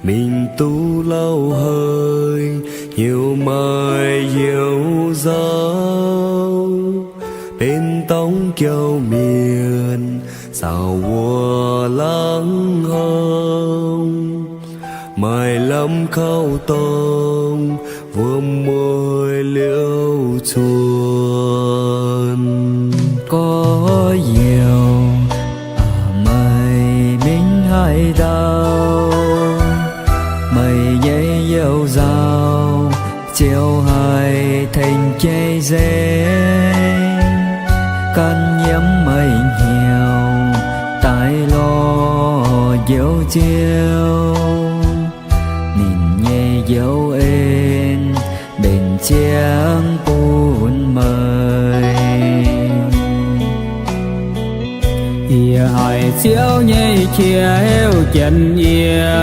mingh duqv lauh haic, hnyouv maaih youz nzauh, benx dorngx jauv mienh, saauc wuov laangz hong, maaih lamh kauv dorngx, wuom mueiz liouh cuonx. Gorx-youz, meih mingh haaix ndau, meih nyei youz nzauh ziouc haih tengx jai nzengc. Gan yiem meih hnyouv daaih lorz njoux Ziouv, ninh nyei njoux en mbenc ziangx bun meih. Yie haiz Ziouv nyei qiex heuc jienv yie,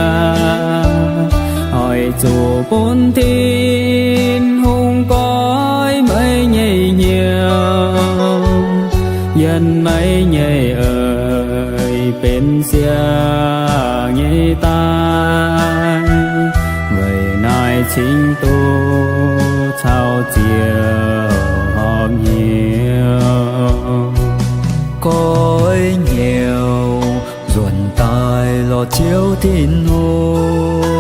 oix zuqc bun Tin-Hungh goiv meih nyei hnyouv, yiem meih nyei eix benx siang nyei daaih. Weic naaiv cingx duqv caux Ziouv horpc hnyouv. Goiv hnyouv nzuonx daaih lorz Ziouv Tin-Hungh,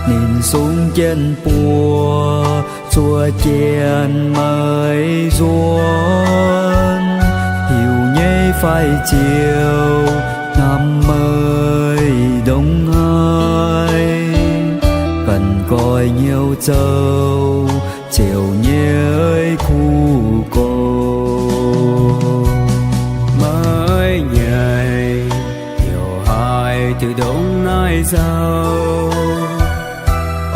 ninh sung jienv buoz zuov jienv meih nzuonx. Hiuv nyei fai ziouc hnamv meih ndongc haaix, ganh goiv hnyouv zoux Ziouv nyei kuv gox. Meih nyei hnyouv haih diuc ndongc naaiv zoux,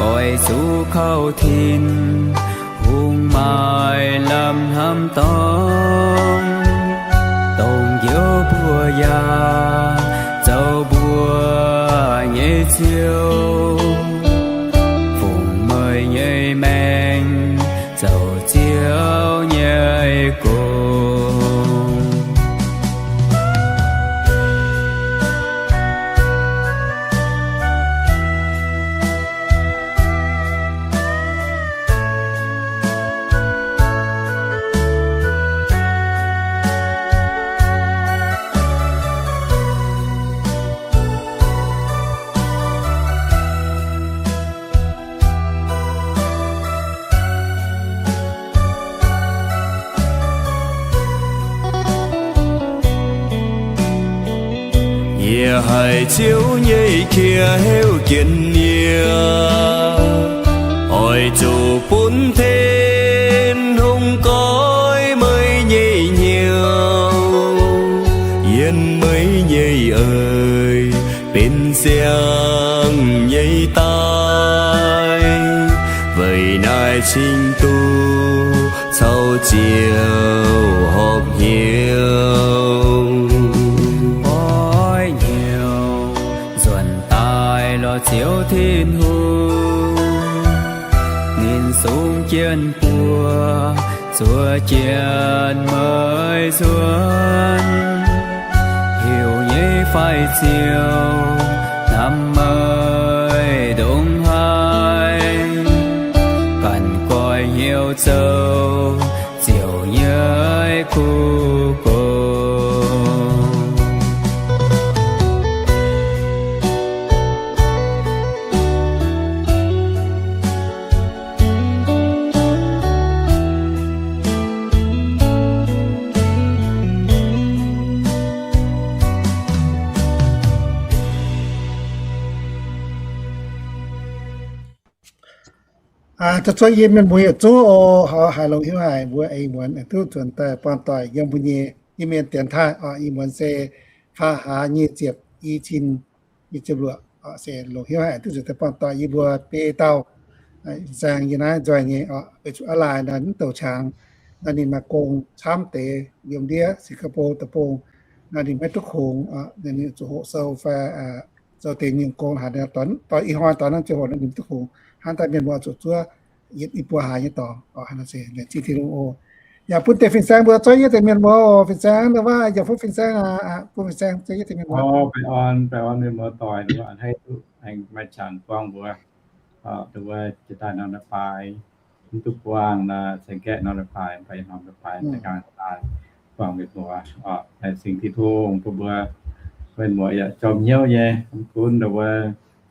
oix zuqc kaux Tin-Hungh maaih lamh hnamv dorngx, dongh njoux mbuo yaac zoux mbuo nyei Ziouv, fungx meih nyei maengc zoux Ziouv nyei gong. Yie haiz Ziouv nyei qiex heuc jienv yie, oix zuqc bun Tin-Hungh goiv meih nyei hnyouv, yiem meih nyei eix benx siang nyei daaih. Weic naaiv cingx duqv caux Ziouv horpc hnyouv. Goiv hnyouv nzuonx daaih lorz Ziouv Tin-Hungh, ninh sung jienv buoz zuov jienv meih nzuonx. Hiuv nyei fai ziouc hnamv meih ndongc haaix, ganh goiv hnyouv zoux Ziouv nyei kuv gox. Aa, zuov yie mienh muoz yietc zungv oc. Haiz longc hnyouv haic mbuo eix muonz duqv nzuonx daaih buangh doic yiem mbuo nyei Iu-Mienh dienx taaih oc. Ih muonz se faah hlaax nyic ziepc i cin nyic ziepc luoqc oc. Se longc hnyouv haic duqv nzuonx daaih buangh doic yie mbuo biei dauh, aa, saeng yie naaiv nzoih nyei oc. Beiv zuqc aav laaix nor mv douc qangx, nor ninh maaih gong camv deix yiem ndiev Singapore deic-bung, nor ninh maiv duqv kungx oc. Ninh zuqc hoqc sou fai, aa, zoux deix nyungc gong haaix, ih hnoi dorh naaiv ziangh hoc ninh mv duqv kungx. Hnangv daaih mienh muoz zuqc zuov yietc i buo hlaax nyei dorngx oc. Laengz zingh Tin-Hungh oc. Yaac bun deix fin-saeng mbuo zorqv yie deix mienh muoz oc. Fin-saeng nor waac yaac bun fin-saeng, bun fin-saeng zorqv yie deix mienh muoz. Baengh orn, baengh orn mienh muoz doic nor waac a'hneiv duqv aengx maaih qangx buangh mbuo. Nduov wuov jiex daaih norm leiz-baaix, mv duqv buangh nor, ceng gaeqv norm leiz-baaix, mv baac norm leiz-baaix daaih nqaang daaih buangh mienh muoz. Laengz zingh Tin-Hungh bun mbuo mienh muoz yaac jorm hnyouv nyei, mv gunv nduov wuov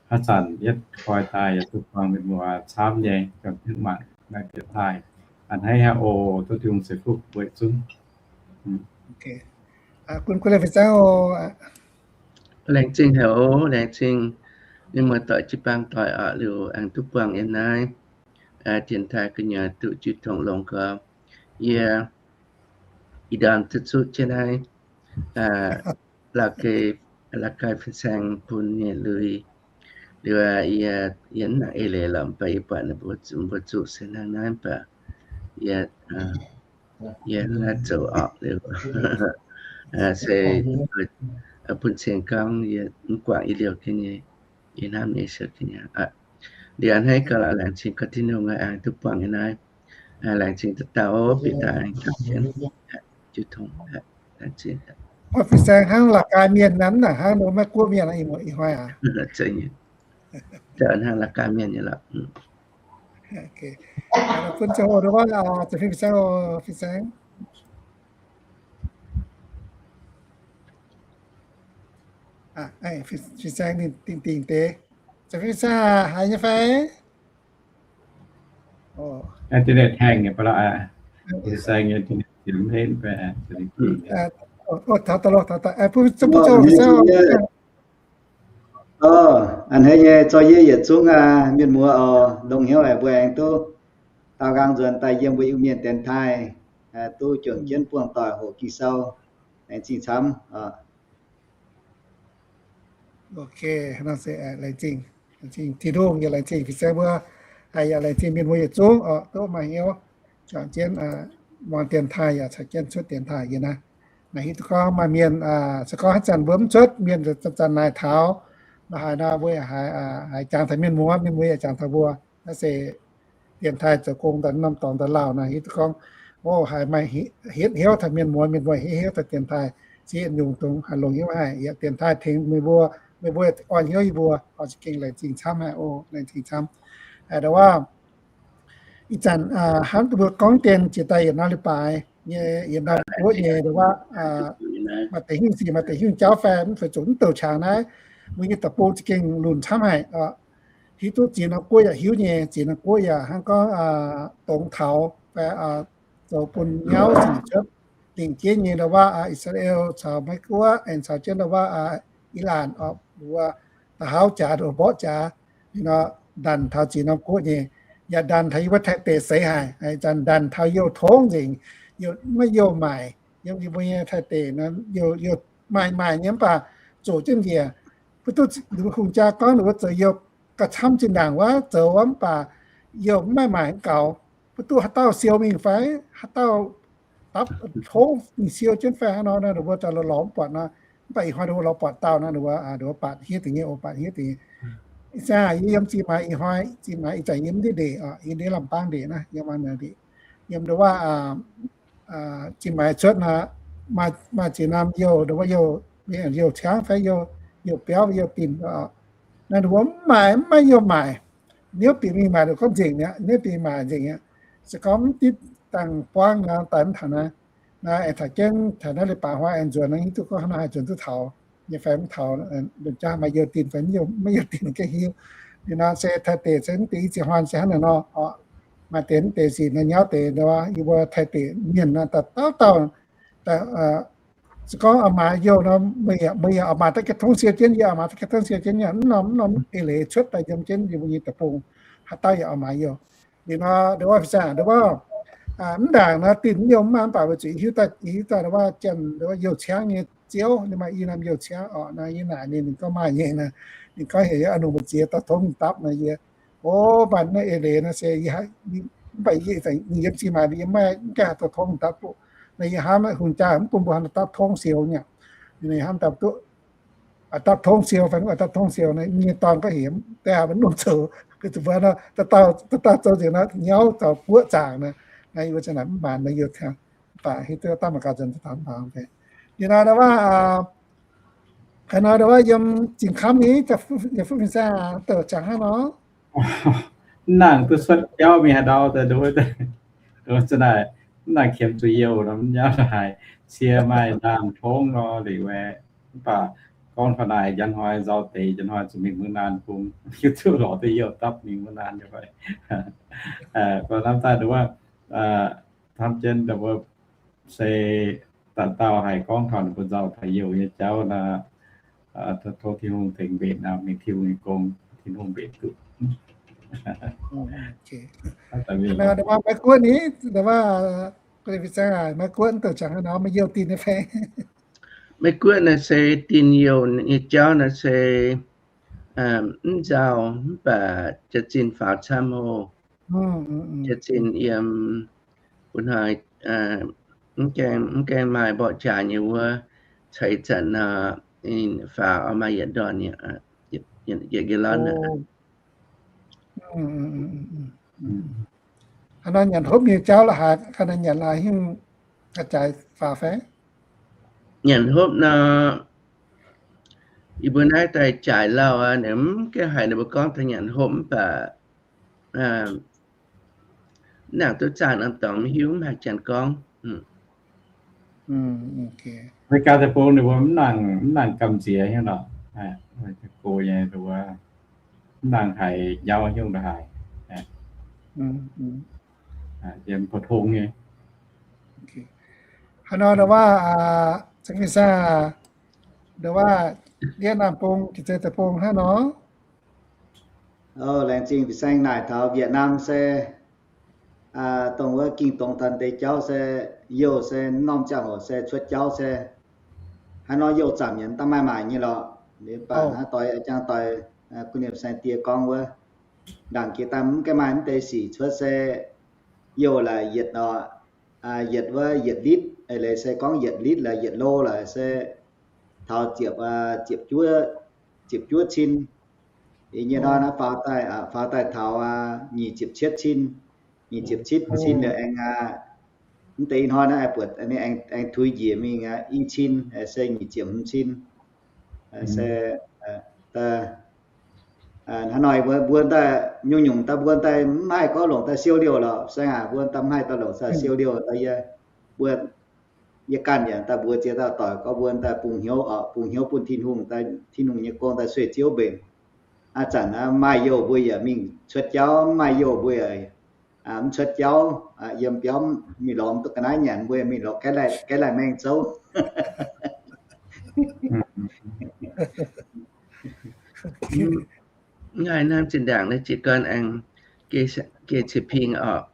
haaix zanc yietv koi daaih yaac duqv buangh mienh muoz camv nyei, jorm hnyouv mangc naaiv bieqc daaih. A'hneiv haic oc, tov Tin-Hungh ceix fuqv weic zungv. Gunv, gunv laengz fin-saeng oc. Laengz zingh haic oc, laengz zingh mienh muoz doic jiu-baang doic oc, liuz aengx duqv buangh yiem naaiv dienx taaih gu'nyuoz duqv jiu tongx longx gorx. Yie ih ndorm duqv zuqv jienv naaiv la'gaai, la'gaai fin-saeng bun ninh lui. Liuz yie, yie mv nangc eix leiz lorqc, mv baac yie buatc ninh mbuo zuqc se hnangv naaiv, mv baac yie, yie hnangv naaiv zoux orqc liuz, se bun cing gorngv yie mv guangc yie liouh jienv nyei, yie hnamv nyei siou jienv nyei. Liuz a'hneiv gauh la'laengz zingh gauh Tin-Hungh aengx duqv buangh nyei naaiv. Laengz zingh dauh dauh bieqc daaih aengx jangx jienv jiu tongx. Laengz zingh. Fin-saeng hnangv la'gaai mienh naaiv, hnangv nor maiv guoqv mienh ih hnoi aac. Hnangv la'gaai mienh nyei lorqc. Bun ziangh hoc nduov, fin-saeng, fin-saeng, fin-saeng ninh dingh dingh deix. Fin-saeng haiz nyei fai? Internet haengh nyei, ba'laqc, fin-saeng nyei internet ziemx henv fai. Taux daaih loh, taux daaih, bun ziangh hoc, fin-saeng. A'hneiv nyei, zorqv yie yietc zungv mienh muoz oc, longx hnyouv haic mbuo aengx duqv daaux nqaang nzuonx daaih yiem mbuo Iu-Mienh dienx taaih, duqv juangc jienv buangh doic hoqc Ging-Sou. Laengz zingh camv. Ok, laengz zingh, laengz zingh Tin-Hungh, yaac laengz zingh fin-saeng mbuo, yaac laengz zingh mienh muoz yietc zungv oc, duqv maaih hnyouv juangc jienv muangx dienx taaih yaac caux jienv cuotv dienx taaih yie naaiv. Naaiv hiuv duqv gorngv maaih mienh, se gorngv haaix zanc mbuo mv cuotv, mienh zanc-zanc naaic taux, la'haiz nor mbuo yaac haiz jangx taux mienh muoz, mienh muoz yaac jangx taux mbuo. Naaiv se dienx taaih zoux gong daaih norm dorngx daaih lauh naaiv hiuv duqv gorngv, o, haiz maaih hietv hnyouv taux mienh muoz, mienh muoz hietv hnyouv taux dienx taaih, ziex nyungc dongh haaix longx hnyouv haic. Yaac dienx taaih tengx meih mbuo, meih mbuo orn hnyouv yie mbuo, oix za'gengh laengz zingh camv haic oc, laengz zingh camv. Nduov waac ih zanc hnamv duqv mbuo gorngv dien jiex daaih yietc norm leiz-baaix nyei, yietc norm guoqv nyei, nduov waac maaih deix hingh sic, maaih deix hingh jauv fai mv feix zuqc mv douc qangx naaiv, mbuo nyei deic-bung za'gengh lunc camv haic. Hiuv duqv ziex norm guoqv yaac hiuv nyei, ziex norm guoqv yaac hnangv gorngv dongz taux fai zoux bun nyauv sic cuotv lingc jeiv nyei, nduov waac I^saa^laa^en caux Meiv Guoqv aengx caux jienv nduov waac Ilaanc oc, nduov waac da'hauv jaax, nduov mborqv jaax, nor ndanc taux ziex norm guoqv nyei. Yaac ndanc taux yie mbuo Taiv deic seix haic, zanc ndanc taux youh tongv nzengc, maiv youh maaic. Yiem yie mbuo nyei Taiv deic nor, youh maaic maaic nyei mv baac zoqc jienv njiec. Mv duqv hungh jaa gorngv ninh mbuo zoux youh gauh camv zinh ndaangc wuov zoux wuov mv baac youh mv maaih maaic gaux. Mv duqv haaix dauh siou mingh fai haaix dauh dapv tongv mingh siou jienv fai hnangv nor, ninh mbuo za'lorz lorz mv buatc nor. Mv baac ih hnoi ninh mbuo lorz buatc dauh nor, ninh mbuo, ninh mbuo baatc hiev deix nyei, o, baatc hiev deix nyei. Ih zanc yie yiem zinh maaiz ih hnoi, zinh maaiz ih zanc yiem ndiev ndeic, yiem ndiev lamh baang ndeic naaiv, yiem ndeic, yiem nduov waac zinh maaiz cuotv nor, maaih ziex norm youh, nduov waac youh, youh ciangv fai youh biauv, youh dinc. Naaiv nduov mv maaih, mv maaih youh maaic. Niouv bieqc mingh maaic nduov gorngv nzengc mi'aqv, niouv bieqc maaic nzengc mi'aqv. Se gorngv mv div dangh buangv nor daaih mv taux naaiv. Naaiv aengx taux jienv taux naaiv leiz-baaix hnoi aengx nzuonx, hiuv duqv gorngv hnangv naaiv haih nzuonx duqv taux nyei fai mv taux, nduov jaax maaih youh dinc fai mv maaih youh dinc gengh hiuv. Liuz nor se Taiv deic se mv deix i ziex hmuangx se hnangv naaic nor oc. Maaih deix mv deix sic nor nyauv deix, yie mbuo Taiv deic mienh nor dauh dauh, se gorngv oix maaiz youh nor, meih yaac oix maaiz daaih ga'tongv siou jienv, yie oix maaiz daaih ga'tongv siou jienv, yaac mv norm mv norm eix leiz cuotv daaih yiem jienv yie mbuo nyei deic-bung. Haaix dauh yaac oix maaiz youh. Liuz nor nduov waac fin-saeng nduov waac, mv ndaangc nor dinh youh mv maaih, mv baac weic zuqc yie hiuv daaih, yie hiuv daaih nduov waac janx nduov waac youh ciangv nyei ziouv, ninh maaih i norm youh ciangv oc. Naaiv yie naaic ninh, ninh gorngv maaih nyei naaiv, ninh gorngv heuc yie, aa, nungh mbu'ziex dauh tongv dapv naaiv yie, o, mv baac naaiv eix leiz naaiv se yie, mv baac yie yiem zinh maaiz yie maiv, mv gaengh haaix dauh tongv dapv duqv. Naaiv yie hnamv hungh jaa mv bun mbuo haaix dauh dapv tongv siou nyei. Ninh hnamv dapv duqv, dapv tongv siou fai mv dapv tongv siou naaiv, nyei dorn gorngv heuc deix haaix mbuo nungh zoux, dauh dauh zoux nzengc nor nyauv zaux guoqv zaangc naaiv. Naaiv yie mbuo za'naaic mv maanc naaiv youh ciangv. Mv baac hiuv duqv daaih mangc gaax nzunc daaih taux mv baac. Liuz nor ndau wuov, haaix nor ndau wuov yiem Zingh Kamv nyei, yiem fuqv fin-saeng douc jangx hnangv nor. Mv nangc duqv cuotv jauv mingh haaix ndau daaih nduov, nduov za'naaic, mv nangc qiemx zuqc youh nor, mv nyauv haic. Cie maaih ndaanh tongv nor liuz aeqv, mv baac gorngv taux naaic njang hnoi nzauh deix, njang hnoi zuqc mingh wuov naaic bung, hiuv duqv lorz duqv youh dapv mingh wuov naaic nyei fai. Mv baac hnamv daaih nduov, hnamv jienv nduov se daaih dauh haiz gorngv taux ninh mbuo nzauh taux youh nyei jauv nor, tov Tin-Hungh tengx mbenc nor, mingh Tin-Hungh nyei gong, Tin-Hungh mbenc duqv. Maiv Guoqv ni, maiv Guoqv douc jangx hnangv nor, maiv youh dinh nyei fai? Maiv Guoqv naaic se dinh youh nyei jauv naaic se mv nzauh, mv baac jaax-zinh faaux camv oc. Jaax-zinh yiem, bun hnoi mv gaengh maaih mborqv jaax nyei wuov, caux ih zanc nor, faaux oix maaih yietc ndorn, yietc ga'lorn aqv. Haaix nor nyanc hopv nyei jauv la'haaix, ga'naaiv nyanc la'haaix hingv ga'jaaix faaux fai? Nyanc hopv nor, yie mbuo naaiv daaih jaaix lauh aqv, mv gaengh haiz ninh mbuo gorngv daaih nyanc hopv mv baac mv nangc duqv zaah norm dorngx maiv hiuv, mv haih janx gorngv. Meigaa deic-bung ninh mbuo mv nangc, mv nangc gamh nziex hiuv nor, go nyei, mv nangc haiz jauv hiuv ndongc haaix. Yiem pou-tong nyei. Haaix nor ndau wuov, Zangv Fin-Saeng, ndau wuov, yiem naamh bung, jiex zei deic-bung hnangv nor. Laengz zingh Fin-Saeng naaic taux Vietnam se dongh wuov ging dongz taux deix jauv se youh se norm ziangh hoc se cuotv jauv se haaix nor youh zaamc nyanc daaih maaih maaic nyei lorqc. Liuz baac hnangv doix jang doix gu'nyuoz Fin-Saeng die gorngv wuov, ndaangc jiex daaih mv gaengh maaih mv deix sic cuotv se youh laaix yietc nor, yietc wuov yietc litv, eix leiz se gorngv yietc litv laaix yietc lo laaix se taux ziepc, ziepc juov, ziepc juov cin. Ih nyei hnoi naaiv faaux daaih, faaux daaih taux nyic ziepc cietv cin, nyic ziepc cietv cin liuz aengx, mv deix ih hnoi naaiv buatc aengx tuix njiec mingh i cin, se nyic ziepc hmz cin. Se hnangv nor mbuo daaih nyungc nyungc daaih mbuo daaih mv haih gorngv longc daaih siou liouh lorqc. Saeng aac, mbuo daaih mv haih daaih longc daaih siou liouh daaih yie, mbuo, yie ganh yaac daaih mbuox ziex dauh doic gorngv mbuo daaih bungx hnyouv oc, bungx hnyouv bun Tin-Hungh, Tin-Hungh nyei gong daaih sueih ziouv mbenc. A'zanc maaih youh mbuo yaac mingh cuotv jauv, mv maaih youh mbuo yaac mv cuotv jauv. Yiem biauv mingh lorz duqv ga'naaiv nyanc, mbuo yaac mingh lorz gaeqv laih maeng zouv. Naaiv zinh ndaangc naaiv jiez gorn aengx geh ciex ping oc.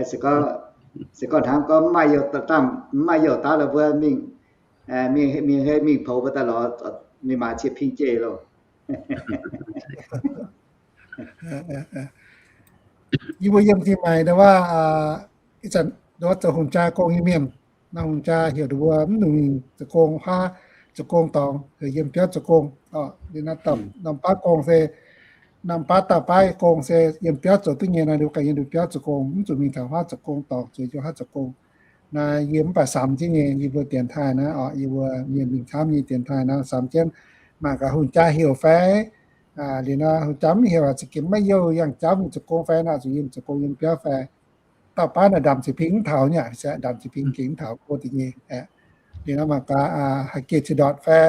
Se gorngv hnangv gorngv mv maaih youh daav lorqc mbuo mingh, mingh hei mingh poux mbuo daaih lorz mingh maaiz ciex ping jeiv loh. Yie mbuo yiem Zingh Maaic ndau wuov, ih zanc ndau wuov zoux hungh jaa gong nyei mienh. Naaiv hungh jaa heuc ndau mbuo mv nungx mingh zoux gong huaav, zoux gong dorngx, heuc yiem biauv zoux gong. Liuz naaiv norm baav gong se, norm baav dauh baav gong se yiem biauv zoux duqv nyei nor, ndau wuov ganh yiem ndau biauv zoux gong, mv zuqc mingh taux huaav zoux gong dorngx, zuqc yiem huaav zoux gong. Naaiv yie mv baac samx jienv nyei, yie mbuo dienx taaih naaiv oc, yie mbuo mienh mingh camv nyei dienx taaih naaiv samx jienv, mangc gaax hungh jaa heuc fai. Liuz nor hungh jaa mv heuc, za'gengh maiv youh yangh jauv mingh zoux gong fai nor, zuqc yiem zoux gong yiem biauv fai. Dauh baav naaic ndamc ciex ping mv taux nyei, ndamc ciex ping gengh mv taux go deix nyei. Liuz nor mangc gaax haih geh ciex ndortc fai,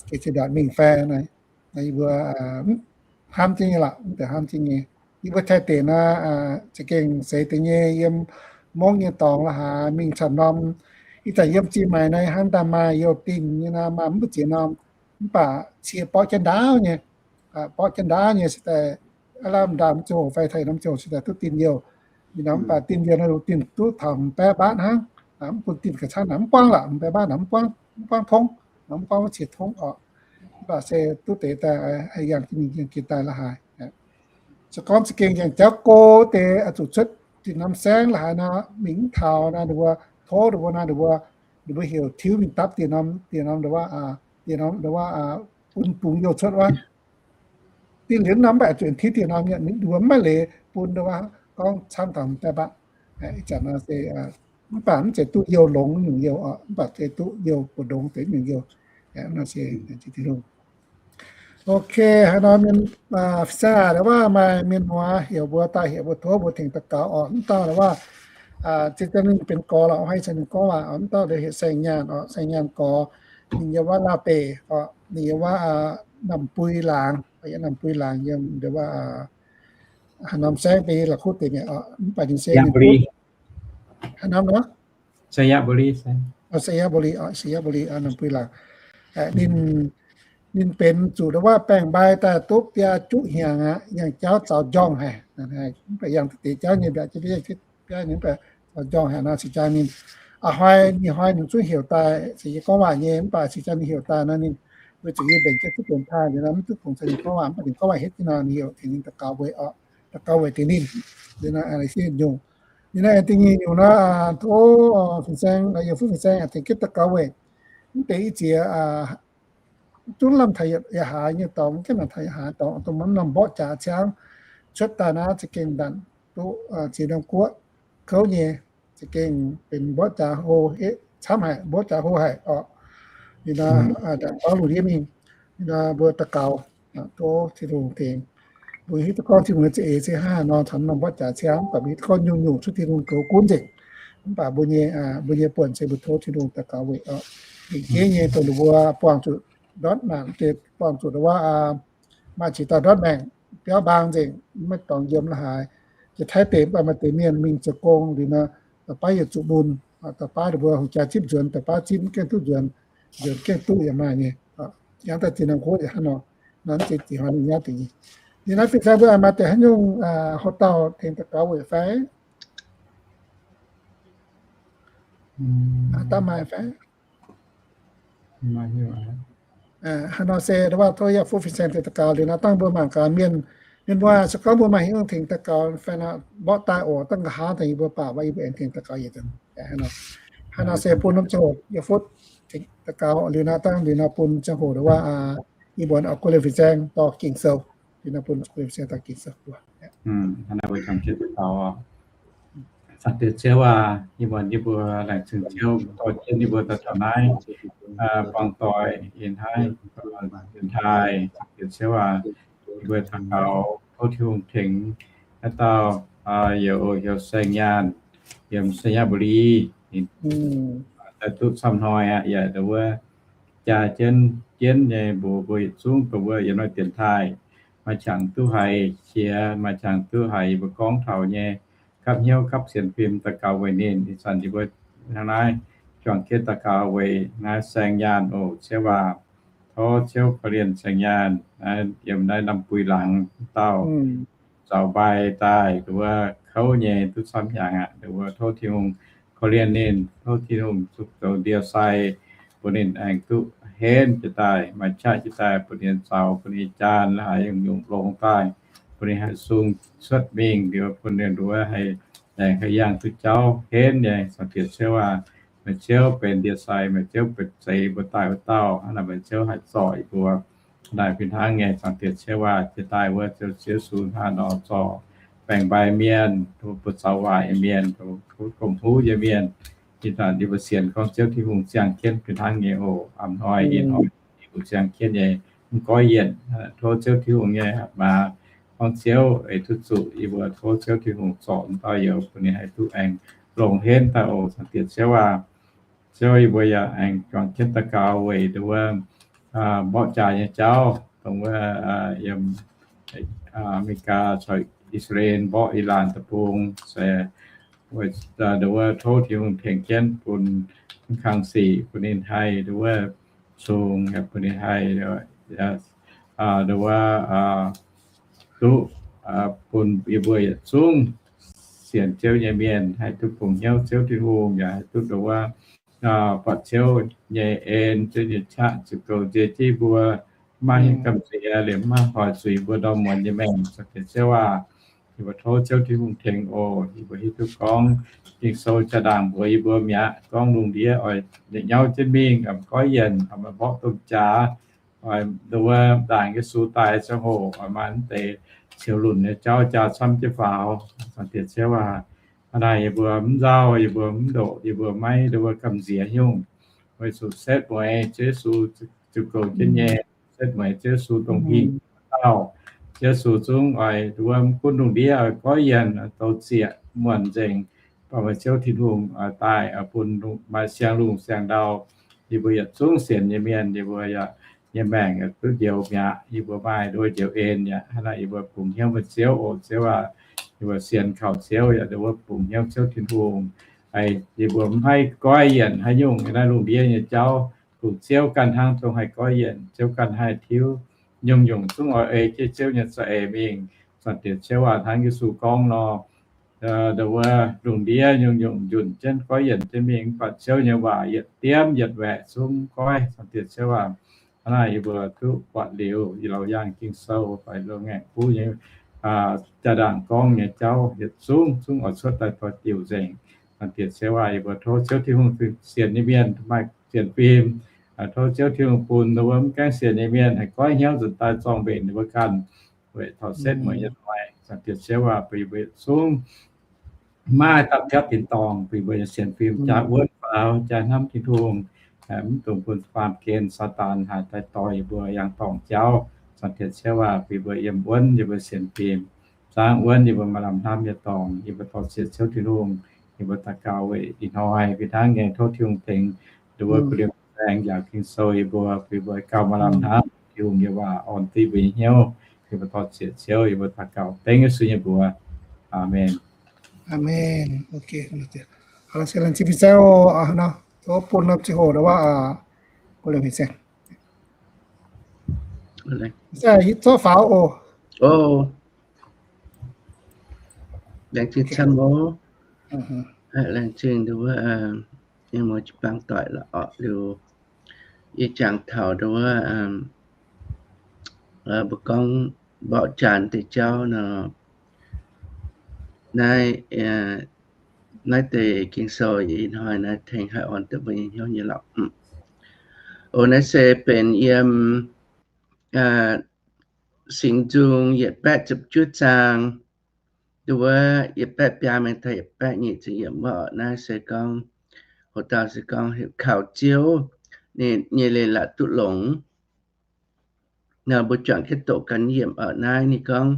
geh ciex ndortc mingh fai. Yie mbuo hnamv jienv nyei lorqc, mv deix hnamv jienv nyei. Yie mbuo Taiv deic nor, za'gengh seix deix nyei yiem Mongv nyei dorngx la'haaix mingh camv norm. Ih zanc yiem Zingh Maaic naaiv hnangv daaih maaih youh dinh nyei nor, maaih mv baac ziex norm, mv baac cie borqv jienv ndaauv nyei, borqv jienv ndaauv nyei se daaih, aav lamh ndaauh mv ziangh hoc fai taux norm ziangh hoc se daaih duqv dinh youh. Ninh nor mv baac dinh youh nor, dinh duqv taux hmz baeqv mbatv hnangv. Mv bun dinh ga'cangv naaic mv buangv lorqc, hmz baeqv mbatv naaic mv buangv, mv buangv tongv, mv buangv wuov cie tongv oc. Mv baac se duqv deix daaih yangh jienv mingh yangh jiex daaih la'haaix. Se gorngv za'gengh yangh jauv go deix, zuqc cuotv dinh norm saengv la'haaix nor, mingh mv taux nor, ninh mbuo tov ninh mbuo nor, ninh mbuo, ninh mbuo heuc tiuv mingh dapv dinh norm, dinh norm, dinh norm bun bungx youh cuotv wuov. Dinh liuz norm mv baac zuqc tiuv dinh norm nyei, ninh mbuo mv maaih leiz bun gorngv camv taux hmz baeqv mbatv. Ih zanc nor se mv baac mv zeiz duqv youh longx nyungc youh oc, mv baac se duqv youh mbu'ndongx deix nyungc youh. Nor se Tin-Hungh. Ok, haaix nor mienh, saeng aac, waac maaih mienh muoz heuc mbuo daaih heuc mbuo tov mbuo tengx daux gaux oc. Mv dauh waac, zinh daaih ninh benx gorx lorqc, hnangv ih zanc ninh gorngv waac, mv dauh heuc Saeng Nyaanh oc, Saeng Nyaanh gorx. Ninh yiem wuov Laauh Deic oc, ninh yiem wuov Namh Bui Laangz, Namh Bui Laangz yiem wuov haaix norm saengv, benx La'kuqv deic mi'aqv oc, mv baac ninh se ninh haaix norm nor? Sainyabuli, Namh Bui Laangz. Ninh, ninh benx zuqc wuov baeng-mbai daaih duqv biaa juqv hnyangx aqv, yangh jauv zaux njorngh haic. Mv baac yangh deix jauv nyei mbiaauc, biaa nyei mv baac zaux njorngh haic nor se jaa ninh, a'hnoi, ih hnoi ninh zungv heuc daaih, se yie gorngv waac nyei, mv baac se jaa ninh heuc daaih nor ninh, weic zuqc yie mbenc jienv duqv benx taaih liuz nor, mv duqv fungx caux ninh gorngv waac, mv baac ninh gorngv waac hietv jienv nor ninh heuc tengx ninh daux gaux weic oc, daux gaux weic tengx ninh. Liuz nor, nyungc, liuz nor, da'nyeic nyungc nor, tov fin-saeng, yie fuqv fin-saeng tengx jienv daux gaux weic mv deix i ziex zungv lamh taux yaac haaix nyei dorngx, mv gaengh lamh taux yaac haaix dorngx, dongh mv norm mborqv jaax ciangv cuotv daaih naaiv za'gengh ndanc duqv ziex norm guoqv kouv nyei, za'gengh benx mborqv jaax hlo, camv haic, mborqv jaax hlo haic oc. Ninh nor, ndanc gorngv lungh ndiev mingh, ninh nor mbuo daux gaux, tov Tin-Hungh tengx. Mbuo hiuv duqv gorngv Tin-Hungh nyei za'eix se hnangv haaix nor taux norm mborqv jaax ciangv, mv baac mbuo hiuv duqv gorngv nyungc-nyungc cuotv Tin-Hungh goux gunv nzengc. Mv baac mbuo nyei, mbuo nyei buonc se mbuo tov Tin-Hungh daux gaux weic oc. Lingc jeiv nyei dongh ninh mbuo buangh zuqc ndortv naanc, buangh zuqc wuov maaih qiex dauh ndortv maengc, biauv mbaang nzengc, maiv dorngx yiem la'haaix. Jiex Taiv deic mv baac maaih deix mienh mingh zoux gong liuz nor, da'baav yietc zuqc mun, da'baav ninh mbuo hungh jaa zipv nzuonx, da'baav zipv mv gaengh duqv nzuonx, nzuonx gaengh duqv yaac maaih nyei. Yangh daaih zinh ndaangc nqox yaac hnangv nor, nor mv zeiz dingc hnoi ninh nyauv dingc nyei. Ninh naaiv fin-saeng mbuo maaih deix haaix nyungc hoc dauh tengx daux gaux weic fai? Daav maaih fai? Hnangv nor se waac tov yie fuqv fin-saeng tengx daux gaux liuz nor, dangh mbuo mangc gaax mienh, mienh mbuo se gorngv mbuo maaih haaix nyungc tengx daux gaux fai nor, mborqv daaih oc, dangh nqa'haav daaih yie mbuo baac waac yie mbuo aengx tengx daux gaux yietc zanc. Hnangv nor se bun norm ziangh hoc yie fuqv tengx daux gaux liuz nor, dangh liuz nor bun ziangh hoc waac yie mbuo oix guei liuz fin-saeng dorh Ging-Sou, liuz nor bun guei liuz fin-saeng dorh Ging-Sou. Zaangc Diex Ziouv aac, ih muonz yie mbuo laengz zingh Ziouv dorh jienv yie mbuo daaih taux naaiv buangh doic ih hnoi, ih hnoi, Zaangc Diex Ziouv aac, yie mbuo daux gaux tov Tin-Hungh tengx naaiv dauh youz, youz Saeng Nyaanh, yiem Sainyabuli, daaih duqv camv hnoi aqv, yaac wuov jaa jienv jienv nyei mbuox mbuo yietc zungv dongh wuov yiem naaiv dienx taaih maaih qangx duqv haiz qiex, maaih qangx duqv haiz yie mbuo gorngv taux nyei gapv hnyouv gapv sienx fim daux gaux weic ninh. Ih zanc yie mbuo hnangv naaiv juangc jienv daux gaux weic naaiv Saeng Nyaanh oc. Ziouv aac, tov Ziouv korv-lienh Saeng Nyaanh naaiv yiem naaiv Namh-Buih Laangz dauh zaux mbai daaih, nduov kouv nyei duqv camv hnyangx aqv. Nduov tov Tin-Hungh korv-lienh ninh, tov Tin-Hungh zuqc zoux ndie-sai bun ninh aengx duqv henv jiez daaih, maaih qaqv jiez daaih, bun ninh zaux, bun ninh jaan la'haaix nyungc-nyungc longx daaih, bun ninh haih sung cuotv mingh, nduov bun ninh nduov haih laengz haih yangh duqv jauv henv nyei. Zaangc Diex Ziouv aac, meih Ziouv benx ndie-sai, meih Ziouv benx zeix mbuo daaih wuov dauh. Hnangv naaic meih Ziouv haih zorc yie mbuo naaic fih hnangv nyei. Zaangc Diex Ciouv aac, jiex daaih wuov Ziouv Yesu hnangv nor zorc baeng-mbai mienh, tov mbuo zaux waaic nyei mienh, tov gomh huv nyei mienh. Ih zanc yie mbuo sienx gorngv Ziouv Tin-Hungh ziangh jienv fih hnangv nyei oc. A'hnoi ih hnoi yie mbuo ziangh jienv nyei, mv goiv yienc. Tov Ziouv Tin-Hungh nyei hatc maaz gorngv Ziouv eix duqv zuqc yie mbuo. Tov Ziouv Tin-Hungh zorc dauh youz bun ninh haih duqv aengx longx henv daaih oc. Zaangc Diex Ciouv aac, Ziouv, yie mbuo yaac aengx juangc jienv daux gaux weic nduov wuov mborqv jaax nyei jauv, dongh wuov yiem Aa^me^li^gaa caux I^saa^laa^en mborqv Ilaanc deic-bung se weic nduov wuov tov Tin-Hungh tengx jienv bun mv kang sic bun ninh haih nduov wuov cungx, bun ninh haih nduov wuov duqv bun yie mbuo yietc zungv sienx Ziouv nyei mienh haih duqv fungx hnyouv Ziouv Tin-Hungh, yaac haih duqv nduov wuov buatc Ziouv nyei en, Ziouv nyei qaqv ziouc goux nzie jienv yie mbuo, maiv hiuv gamh nziex liemh maiv hoic zuqc yie mbuo ndorm muonz nyei maengc. Zaangc Diex Ziouv aac, yie mbuo tov Ziouv Tin-Hungh tengx oc. Yie mbuo hiuv duqv gorngv Ging-Sou jaa-ndaangc mbuox yie mbuo mi'aqv, gorngv lungh ndiev oix nyauv jienv mingh, goiv yienc, oix maaih mborqv domh jaax, oix nduov wuov ndaangc Yesu daaih ziangh hoc oix maaih mv deix ceux lunc nyei jauv jaa camv jienv faaux. Zaangc Diex Ziouv aac, Hnangv naaic yie mbuo mv nzauh, yie mbuo mv ndoqc, yie mbuo maiv nduov gamh nziex nyungc. Weic zuqc setv mueiz Ziouv Yesu ziouc goux jienv nyei. Setv mueiz Ziouv Yesu dongh hingh dauh. Ziouv Yesu zungv oix nduov mv gunv lungh ndiev oix goiv yienc, oix douz zieqc muonc nzengc, baac meih Ziouv Tin-Hungh oix daaih bun maaih siang-lungh siang-ndau. Yie mbuo yietc zungv sienx nyei mienh, yie mbuo yaac nyei maengc duqv njoux mi'aqv. Yie mbuo maaih nduov njoux en yaac hnangv naaic yie mbuo bungx hnyouv meih Ziouv oc. Ziouv aac, yie mbuo sienx kaux Ziouv yaac nduov bungx hnyouv Ziouv Tin-Hungh. Yie mbuo mv haih goiv yienc haaix nyungc naaiv lungh ndiev nyei jauv, kungx Ziouv ganh hnangv dongh haih goiv yienc, Ziouv ganh haih tiuv. Nyungc-nyungc zungv oix ei jienv Ziouv nyei za'eix mingh. Zanc Diex Ziouv aac, hnangv Yesu gorngv nor, nduov lungh ndiev nyungc-nyungc njunh jienv goiv yienc jienv mingh, mv baac Ziouv nyei waac yietc diemv yietc waeqc zungv goiv. Zanc Diex Ziouv aac, hnangv naaic yie mbuo duqv buatc liuz, yie mbuo laauc yaangh Ging-Sou fai loz-ngaengc buv nyei jaa-ndaangc gorngv nyei jauv yietc zungv zungv oix cuotv daaih doix-diuc nzengc. Zanc Diex Ziouv aac, yie mbuo tov Ziouv Tin-Hungh, sienx nyei mienh maaih sienx fim. Tov Ziouv Tin-Hungh bun nduov mv gaengh sienx nyei mienh haih goiv hnyouv nzuonx daaih zorng mbenc ninh mbuo ganh, weic taux setv mueiz nyei hnoi. Zanc Diex Ziouv aac, bun yie mbuo yietc zungv maiv dapv jatv tin-dorngh, bun yie mbuo nyei sienx fim jaa wuonv faaux, jaa hnamv Tin-Hungh, mv dungx bun baamh gen Saadaan haih daaih dorh yie mbuo yangh dorngc jauv. Zanc Diex Ziouv aac, bun yie mbuo yiem wuonv yie mbuo sienx fim, zaangv wuonv yie mbuo maaih lamh hnamv nyei dorngx. Yie mbuo dorh zieqc Ziouv Tin-Hungh. Yie mbuo daux gaux weic ih hnoi fih hnangv nyei, tov Tin-Hungh tengx nduov mbuo kuh liemh baengx njaaux Ging-Sou yie mbuo, bun yie mbuo gauh maaih lamh hnamv Tin-Hungh nyei waac orn duqv mbuo nyei hnyouv. Yie mbuo dorh zieqc Ziouv, yie mbuo daux gaux dengv Yesu nyei mbuox. Aamen. Aamen. Zorqv faaux oc. Laengz zingh camv oc. Laengz zingh nduov, muoz jiu-baang doic la'orqc liuz, yie jangx taux nduov, mbuo gorngv mborqv jaax deix jauv nor, naaiv, naaiv deix Ging-Sou ih hnoi naaiv tengx haih orn duqv mbuo nyei hnyouv nyei lorqc. Oc, naaiv se benx yiem Singx Nzung yietc baeqv ziepc juov zaang, nduov yietc baeqv biaa mingh taux yietc baeqv nyic ziepc yiemc wuov. Naaiv se gorngv, hoc dauh se gorngv heuc kaux Ziouv, ninh nyei leiz-latc duqv longx. Nor mbuo juangc jienv doqc ganh yiemc oc. Naaiv ninh gorngv,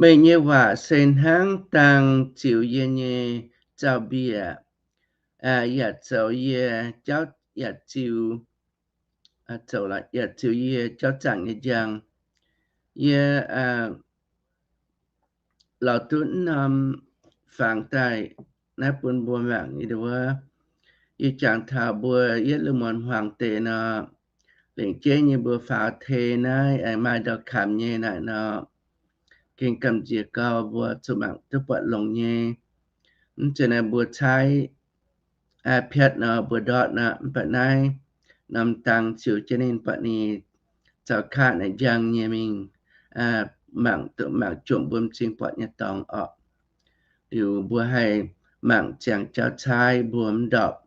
meih nyei waac se hnangv dang ziux yie nyei zaux-mbiec, yaac zoux yie jauv, yaac ziux, zoux, yaac ziux yie jauv zaangc nyei njang. Yie lorz duqv mv norm fangx daaih naaiv bun mbuo mangc. Yie jangx taux mbuo yietv lungh muonz hmuangx deix nor, lengc jeiv nyei mbuo faaux tei naaiv maaih ndau kamx nyei naaic nor, gengh gamh nziex gau mbuo zuqc mangc duqv buatc longx nyei. Mv zeiz naaiv mbuo caaiv piatv nor mbuo ndortv nor, mv baac naaiv norm dang ziux jienv ninh buatc ninh zaux kaqv naaic njang nyei mingh, mangc duqv mangc jomc mbuo m'zing buatc nyei dorngx orqc. Liuz mbuo haih mangc ziangx jauv caaiv mbuo mv ndorpc.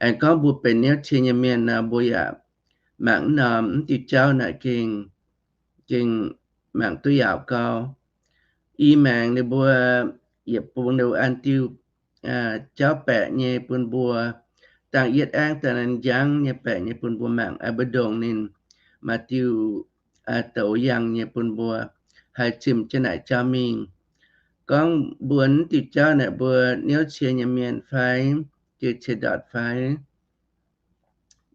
Aengx gorngv mbuo benx niouv cie nyei mienh nor, mbuo yaac mangc mv norm mv diuh jauv naaic gengh, gengh mangc duqv yaauc gau. I maengx ninh mbuo yietc bung ninh an diuh jauv baeqc nyei bun mbuo, dangh yietv aengv daaih njang nyei baeqc nyei bun mbuo mangc, mbuo ndongc ninh maaih diuh douz yangh nyei bun mbuo haih zimh jienv naaic jauv mingh. Gorngv mbuo mv diuh jauv naaic mbuo niouv cie nyei mienh fai, diuh cie ndortc fai,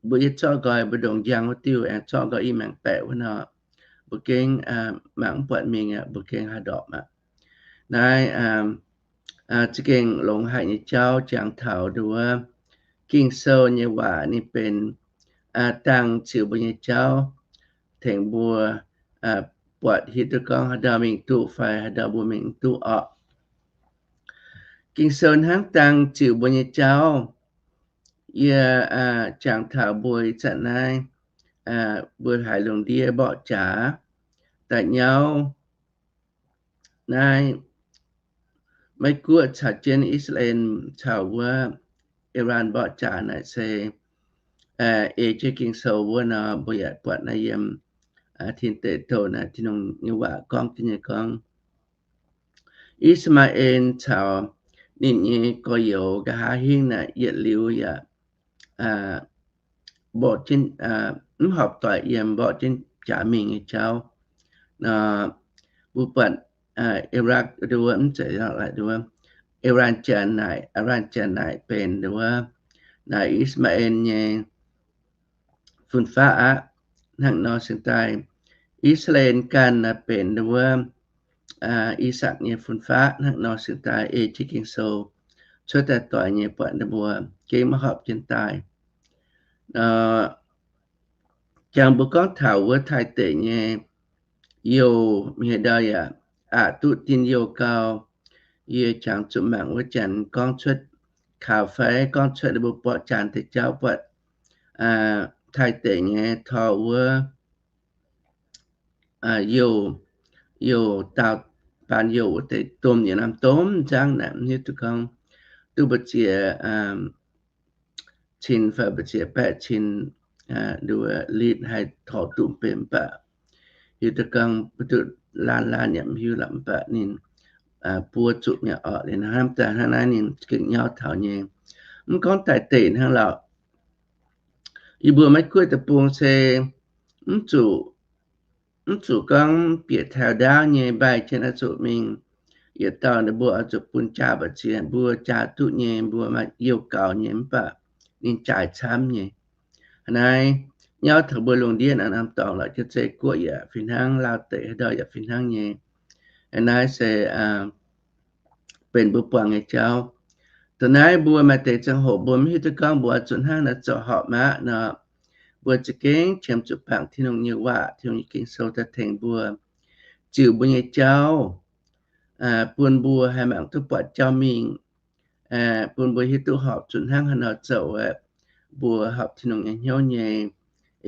mbuo yietv zorqv nqoi mbuo ndongc njang wuov diuh aengx zorqv nqoi i maengx baeqc wuov nor, mbuo gengh mangc mv buatc mingh aqv, mbuo gengh haih ndorpc aqv. Naaiv za'gengh longx haic nyei jauv jangx taux nduov Ging-Sou nyei waac ninh benx dangh ziux mbuo nyei jauv, tengx mbuo buatc hiuv duqv gorngv haaix ndau mingh duqv fai haaix ndau mbuo mingh mv duqv orqc. Ging-Sou hnangv dangh ziux mbuo nyei jauv. Yie jangx taux mbuo ih zanc naaiv, mbuo haiz lungh ndiev mborqv jaax daaih nyauv. Naaiv Meiv Guoqv caux jienv I^saa^laa^en caux wuov Iran mborqv jaax naaic se ei jienv Ging-Sou wuov nor, mbuo yaac buatc naaiv yiem Tin Deic Douh naaic Tin-Hungh nyei waac gorngv jienv nyei gorngv, I^saa^laa^en caux ninh nyei gorx-youz nqa'haav hingv naaic yietc liuz yaac mborqv jienv, mv horpc doic yiem, mborqv jienv jaax mingh nyei jauv. Nor mbuo buatc Iraq nduov mv zeiz, Iraq nduov, Iran Janx naaic, Iran Janx naaic benx nduov naaic I^saa^laa^en nyei fun-faqv aqv. Hnangv nor cingx daaih I^saa^laa^en ganh naaic benx nduov I^sakc nyei fun-faqv. Hnangv nor cingx daaih ei jienv Ging-Sou cuotv daaih doix nyei buatc ninh mbuo gengh maiv horpc jienv daaih. Jangx mbuo gorngv taux wuov Taiv deic nyei youh, mienh haaix dauh yaac aqc duqv dinh youh gau, yie jangx zuqc mangc wuov janx gorngv cuotv kaux fai gorngv cuotv ninh mbuo borqv janx deix jauv buatc Taiv deic nyei tor wuov youh, youh daauh baan youh wuov deix domh yietc norm domh nzangv naaic, mv hiuv duqv gorngv duqv mbu'ziex cin fai mbu'ziex baeqv cin nduov litv haih torc duqv mv benx, mv baac hiuv duqv gorngv mbu'duqv laanh laanh yaac mv hiuv lorqc, mv baac ninh buo zuqc mi'aqv orqc. Liuz hnangv daaih hnangv naaiv ninh gengh nyauv taux nyei. Mv gorngv Taiv deic hnangv lorqc, yie mbuo Meiv Guoqv deic-bung se mv zuqc, mv zuqc gorngv bieqc taux ndaauv nyei, mbaih jienv oix zuqc mingh yietc dauh ninh mbuo oix zuqc bun jaa mbu'ziex, mbuo jaa duqv nyei, mbuo maaih youh gaux nyei, mv baac ninh jaaix camv nyei. Hnangv naaiv nyauv taux mbuo lungh ndiev naaiv norm dorngx lorqc, jiex zei guoqv yaac fih hnangv, Laauv deic haaix ndau yaac fih hnangv nyei. Hnangv naaiv se benx mbuo buangh nyei jauv. Dongh naaiv mbuo maaih deix ziangh hoc mbuo mv hiuv duqv gorngv mbuo oix zuqc hnangv naaiv zoux horpc maah nor, mbuo za'gengh qiemx zuqc bangc Tin-Hungh nyei waac, Tin-Hungh nyei Ging-Sou daaih tengx mbuo ziux mbuo nyei jauv, bun mbuo haih mangc duqv buatc jauv mingh, bun mbuo hiuv duqv horpc zuqc hnangv haaix nor zoux, mbuo horpc Tin-Hungh nyei hnyouv nyei,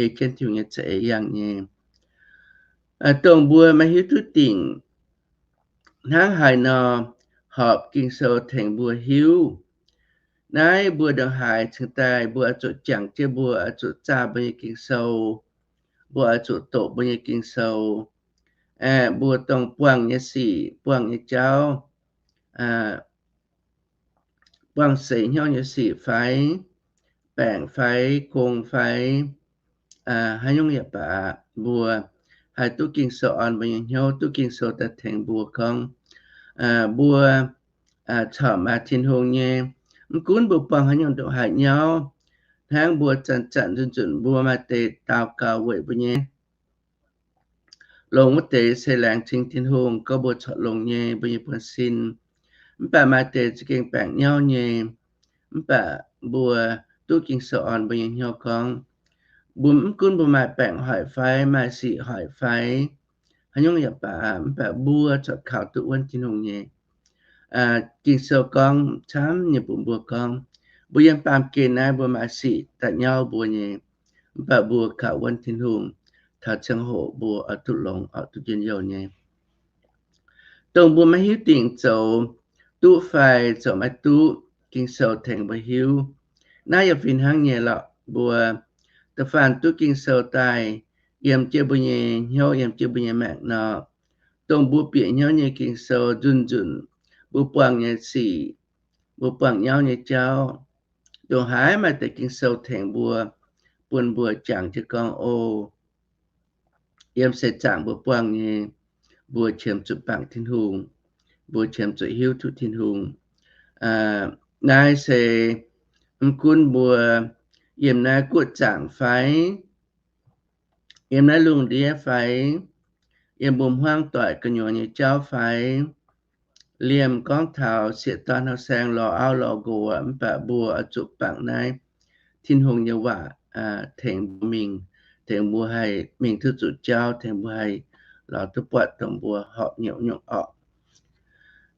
ei jienv Tin-Hungh nyei za'eix yangh nyei. Dongh mbuo maaih hiuv duqv dingc hnangv haaix nor horpc Ging-Sou tengx mbuo hiuv. Naaiv mbuo ndongc haaix cingx daaih mbuo oix zuqc jangx jienv, mbuo oix zuqc zaah mbuo nyei Ging-Sou, mbuo oix zuqc doqc mbuo nyei Ging-Sou, mbuo dongh buangh nyei sic, buangh nyei jauv, buangh seix hnyouv nyei sic fai, baengc fai, gong fai, haaix nyungc yaac baac, mbuo haih duqv Ging-Sou orn mbuo nyei hnyouv, duqv Ging-Sou daaih tengx mbuo gorngv, mbuo corc maaih Tin-Hungh nyei. Mv gunv mbuo buangh haaix nyungc ndongc haaix nyauv, hnangv mbuo zanc-zanc nzunc-nzunc mbuo maaih deix daux gaux weic mbuo nyei longx wuov deix se laengz zingh Tin-Hungh gorngv mbuo corc longx nyei, mbuo nyei buonv-sin. Mv baac maaih deix za'gengh baengc nyauv nyei. Mv baac mbuo duqv Ging-Sou orn mbuo nyei hnyouv gorngv, mbuo mv gunv mbuo maaih baengc hoic fai, maaih sic hoic fai, haaix nyungc yaac baac, mv baac mbuo corc kaux duqv wuonv Tin-Hungh nyei. Ging-Sou gorngv camv nyei bun mbuo gorngv, mbuo yiem baamh gen naaiv mbuo maaih sic daaih nyauv mbuo nyei, mv baac mbuo kaux wuonv Tin-Hungh, taux ziangh hoc mbuo oix duqv longx, oix duqv njien-youh nyei. Dongh mbuo maiv hiuv dingc zoux duqv fai zoux maiv duqv, Ging-Sou tengx mbuo hiuv. Naaiv yaac fih hnangv nyei lorqc, mbuo da'faanh duqv Ging-Sou daaih yiem jienv mbuo nyei hnyouv, yiem jienv mbuo nyei maengc nor, dongh mbuo bieqc hnyouv nyei Ging-Sou nzunc-nzunc, mbuo buangh nyei sic, mbuo buangh nyauv nyei jauv, ndongc haaix maaih deix Ging-Sou tengx mbuo, bun mbuo jangx jienv gorngv, o, yiem seix zaangc mbuo buangh nyei, mbuo qiemx zuqc bangc Tin-Hungh, mbuo qiemx zuqc hiuv duqv Tin-Hungh. Naaiv se mv gunv mbuo yiem naaiv guoqv zaangc fai, yiem naaiv lungh ndiev fai, yiem mbuo hmuangv doic gu'nyuoz nyei jauv fai, liemh gorngv taux sieqv dorn hauh saeng lorz auv lorz nqox, mv baac mbuo oix zuqc bangc naaiv Tin-Hungh nyei waac tengx mbuo mingh, tengx mbuo haih mingh duqv zuqc jauv, tengx mbuo haih lorz duqv buatc dongh mbuo horpc nyungc-nyungc orqc.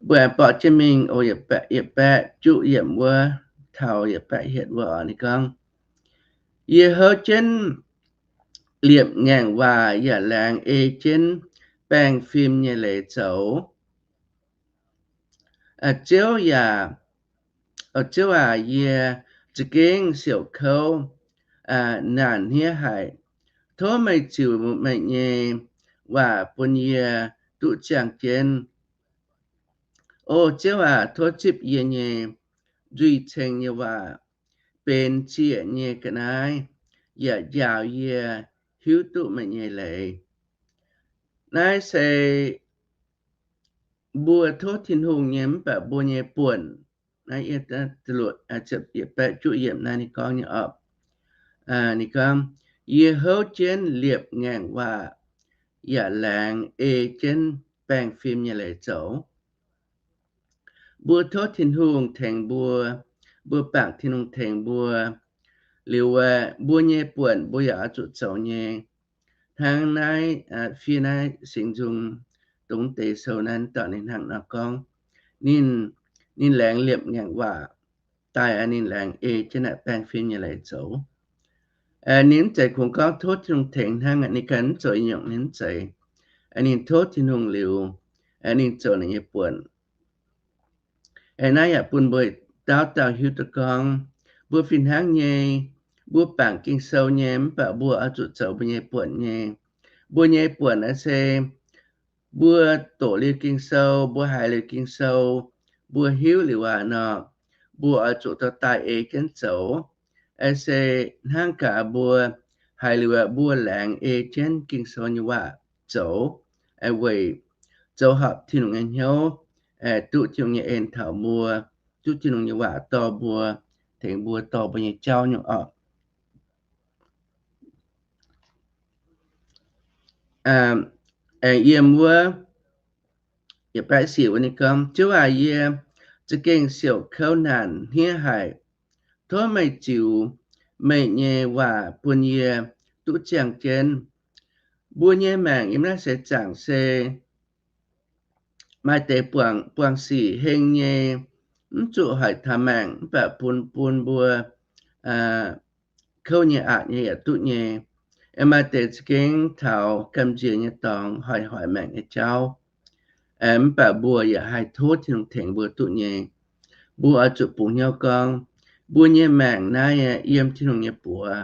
Mbuo aengx borqv jienv mingh o, yietc baeqv juqv yiemc wuov taux yietc baeqv hietc wuov oc. Ninh gorngv, yie houv jienv liepc ngaengc waac yaac laengz ei jienv baengh fim nyei leiz zoux. Ziouv yaac, Ziouv aac, yie za'gengh siouc kouv, naanc hniev haic. Tov meih ziux meih nyei waac bun yie duqv ziangh jienv. O Ziouv aac, tov zipv yie nyei nzuih ceng nyei waac benx zieqc nyei ga'naaiv, yaac njaaux yie hiuv duqv meih nyei leiz. Naaiv se mbuo tov Tin-Hungh nyei mv baac mbuo nyei buonc. Naaiv, ninh gorngv nyei oc, ninh gorngv, Yie houv jienv liepc ngaengc waac, yaac laengz ei jienv baengh fim nyei leiz zoux. Mbuo tov Tin-Hungh tengx mbuo, mbuo bangc Tin-Hungh tengx mbuo liuz, mbuo nyei buonc mbuo yaac oix zuqc zoux nyei. Hnangv naaiv, fiev naaiv Singx Nzung dongh deix sou naaiv dorh ninh hnangv nor gorngv, ninh, ninh laengz liepc ngaengc waac daaih, ninh laengz ei jienv naaiv baengh fim nyei leiz zoux. Ninh mv zeiz kungx gorngv tov Tin-Hungh tengx hnangv, ninh ganh mv zoux nyungc, ninh mv zeiz. Ninh tov Tin-Hungh liuz, ninh zoux ninh nyei buonc. Naaiv yaac bun mbuo dauh dauh hiuv duqv gorngv, mbuo fih hnangv nyei, mbuo bangc Ging-Sou nyei mv baac mbuo oix zuqc zoux mbuo nyei buonc nyei. Mbuo nyei buonc naaiv se mbuo doqc liuz Ging-Sou, mbuo haiz liuz Ging-Sou, mbuo hiuv liuz waac nor, mbuo oix zuqc dorh daaih ei jienv zoux. Se hnangv gaax mbuo haiz liuz waac mbuo laengz ei jienv Ging-Sou nyei waac zoux, weic zoux horpc Tin-Hungh nyei hnyouv, duqv Tin-Hungh nyei en taux mbuo, duqv Tin-Hungh nyei waac dorh mbuo, tengx mbuo dorh mbuo nyei jauv nyungc orqc. Aengx yiem wuov, yietc baeqv siec wuov ninh gorngv, Ziouv aac, yie za'gengh siouc kouv naanc hniev haic. Tov meih ziux meih nyei waac bun yie duqv ziangh jienv. Mbuo nyei maengc yiem naaiv seix zaangc se maaih deix buangh, buangh sic heng nyei, mv zuqc hoic taux maengc mv baac bun, bun mbuo kouv nyei aqc nyei yaac duqv nyei. Maaih deix za'gengh taux gamh nziex nyei dorngx hoic hoic maengc nyei jauv, mv baac mbuo yaac haih tov Tin-Hungh tengx mbuo duqv nyei. Mbuo oix zuqc bungx hnyouv gorngv, mbuo nyei maengc naaiv yiem Tin-Hungh nyei buoz.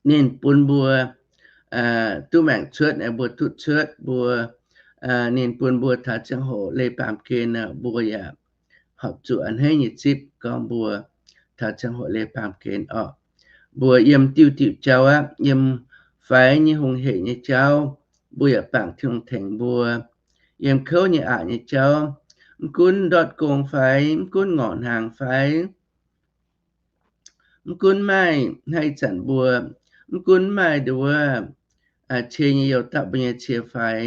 Ninh bun mbuo duqv maengc cuotv, mbuo duqv cuotv, mbuo, ninh bun mbuo taux ziangh hoc leih baamh gen, mbuo yaac horpc zuqc a'hneiv nyei zipv gorngv mbuo taux ziangh hoc leih baamh gen orqc. Mbuo yiem diuh diuh jauv aqv, yiem faix nyei hungh hec nyei jauv, mbuo yaac bangc Tin-Hungh tengx mbuo. Yiem kouv nyei aqc nyei jauv, mv gunv ndortv gong fai, mv gunv ngorc hnaangx fai, mv gunv maaih hnangv ih zanc mbuo, mv gunv maaih nduov wuov cie nyei youh dapv mbuo nyei cie fai,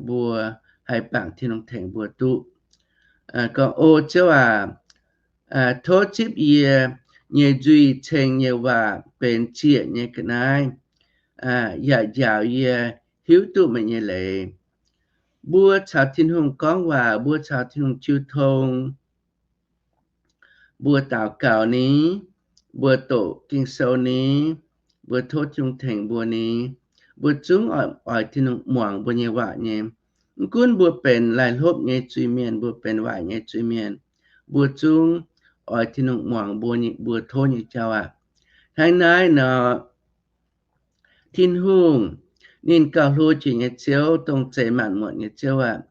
mbuo haih bangc Tin-Hungh tengx mbuo duqv. Gorngv, O Ziouv aac, tov zipv yie nyei nzuih ceng nyei waac benx zieqc nyei ga'naaiv, yaac njaaux yie hiuv duqv meih nyei leiz. Mbuo caux Tin-Hungh gorngv waac, mbuo caux Tin-Hungh jiu tong, mbuo daux gaux ni, mbuo doqc Ging-Sou ni, mbuo tov Tin-Hungh tengx mbuo ni, mbuo zungv oix, oix Tin-Hungh muangx mbuo nyei waac nyei. Mv gunv mbuo benx laih hlopv nyei zuiz-mienh, mbuo benx waaic nyei zuiz-mienh, mbuo zungv oix Tin-Hungh muangx mbuo nyei, mbuo tov nyei jauv aqv. Hnangv naaiv nor, Tin-Hungh, ninh gauh hlo jiex nyei Ziouv, dongh zeix maanc muotc nyei Ziouv aqv.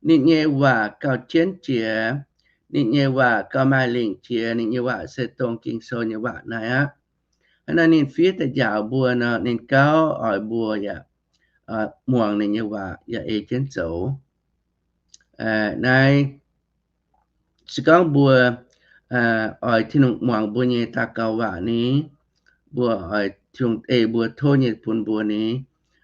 Ninh nyei waac gauh jienv jiex, ninh nyei waac gauh maaih lingc jiex, ninh nyei waac se dongh Ging-Sou nyei waac naaiv aqv. Hnangv naaiv ninh fiev daaih njaaux mbuo nor, ninh gauh oix mbuo yaac muangx ninh nyei waac yaac ei jienv zoux. Naaiv se gorngv mbuo oix Tin-Hungh muangx mbuo nyei daux gaux waac ni, mbuo oix Tin-Hungh ei mbuo tov nyei bun mbuo ni,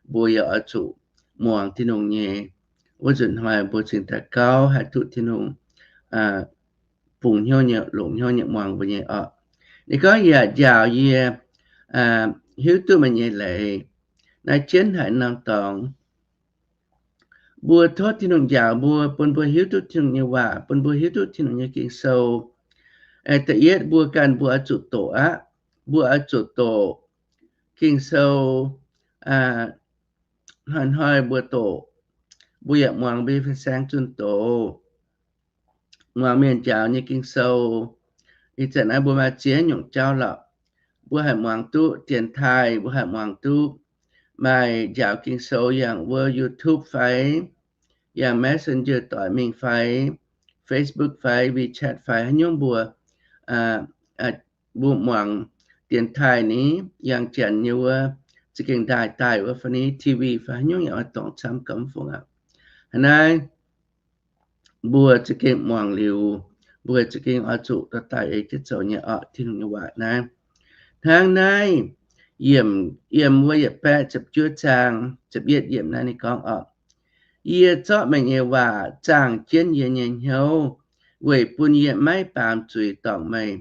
mbuo yaac oix zuqc muangx Tin-Hungh nyei. Wuov nzunc hnoi mbuo cingx daaih gauh haih duqv Tin-Hungh bungx hnyouv nyei, longc hnyouv nyei muangx mbuo nyei orqc. Ninh gorngv, Yaac njaaux yie hiuv duqv meih nyei leiz. Naaiv jienv haic norm dorngx. Mbuo tov Tin-Hungh njaaux mbuo, bun mbuo hiuv duqv Tin-Hungh nyei waac, bun mbuo hiuv duqv Tin-Hungh nyei Ging-Sou. Da'yietv mbuo ganh mbuo oix zuqc doqc aqv. Mbuo oix zuqc doqc Ging-Sou. Hnoi-hnoi mbuo doqc, mbuo yaac muangx mbuo nyei fin-saeng zunh doz, muangx mienh njaaux nyei Ging-Sou. Ih zanc naaiv mbuo maaih ziex nyungc jauv lorqc. Mbuo haih muangx duqv dienx taaih, mbuo haih muangx duqv maaih njaaux Ging-Sou yangh wuov YouTube fai yangh Messenger doic mingh fai Facebook fai WeChat fai haaix nyungc mbuo, mbuo muangx dienx taaih ni, yangh janx nyei wuov za'gengh ndaaih daaih wuov fai ni, T V fai haaix nyungc yaac oix dorngc camv gomv fungc aqv. Hnangv naaiv mbuo za'gengh muangx liuz, mbuo za'gengh oix zuqc dorh daaih ei jienv zoux nyei orqc, Tin-Hungh nyei waac naaiv. Hnangv naaiv, yiem, yiem wuov yietc baeqv ziepc juov zaang ziepc yietv yiemc naaiv ninh gorngv orqc, yie zorqv meih nyei waac zaangh jienv yie nyei hnyouv, weic bun yie maiv baamz zuiz dorngc meih.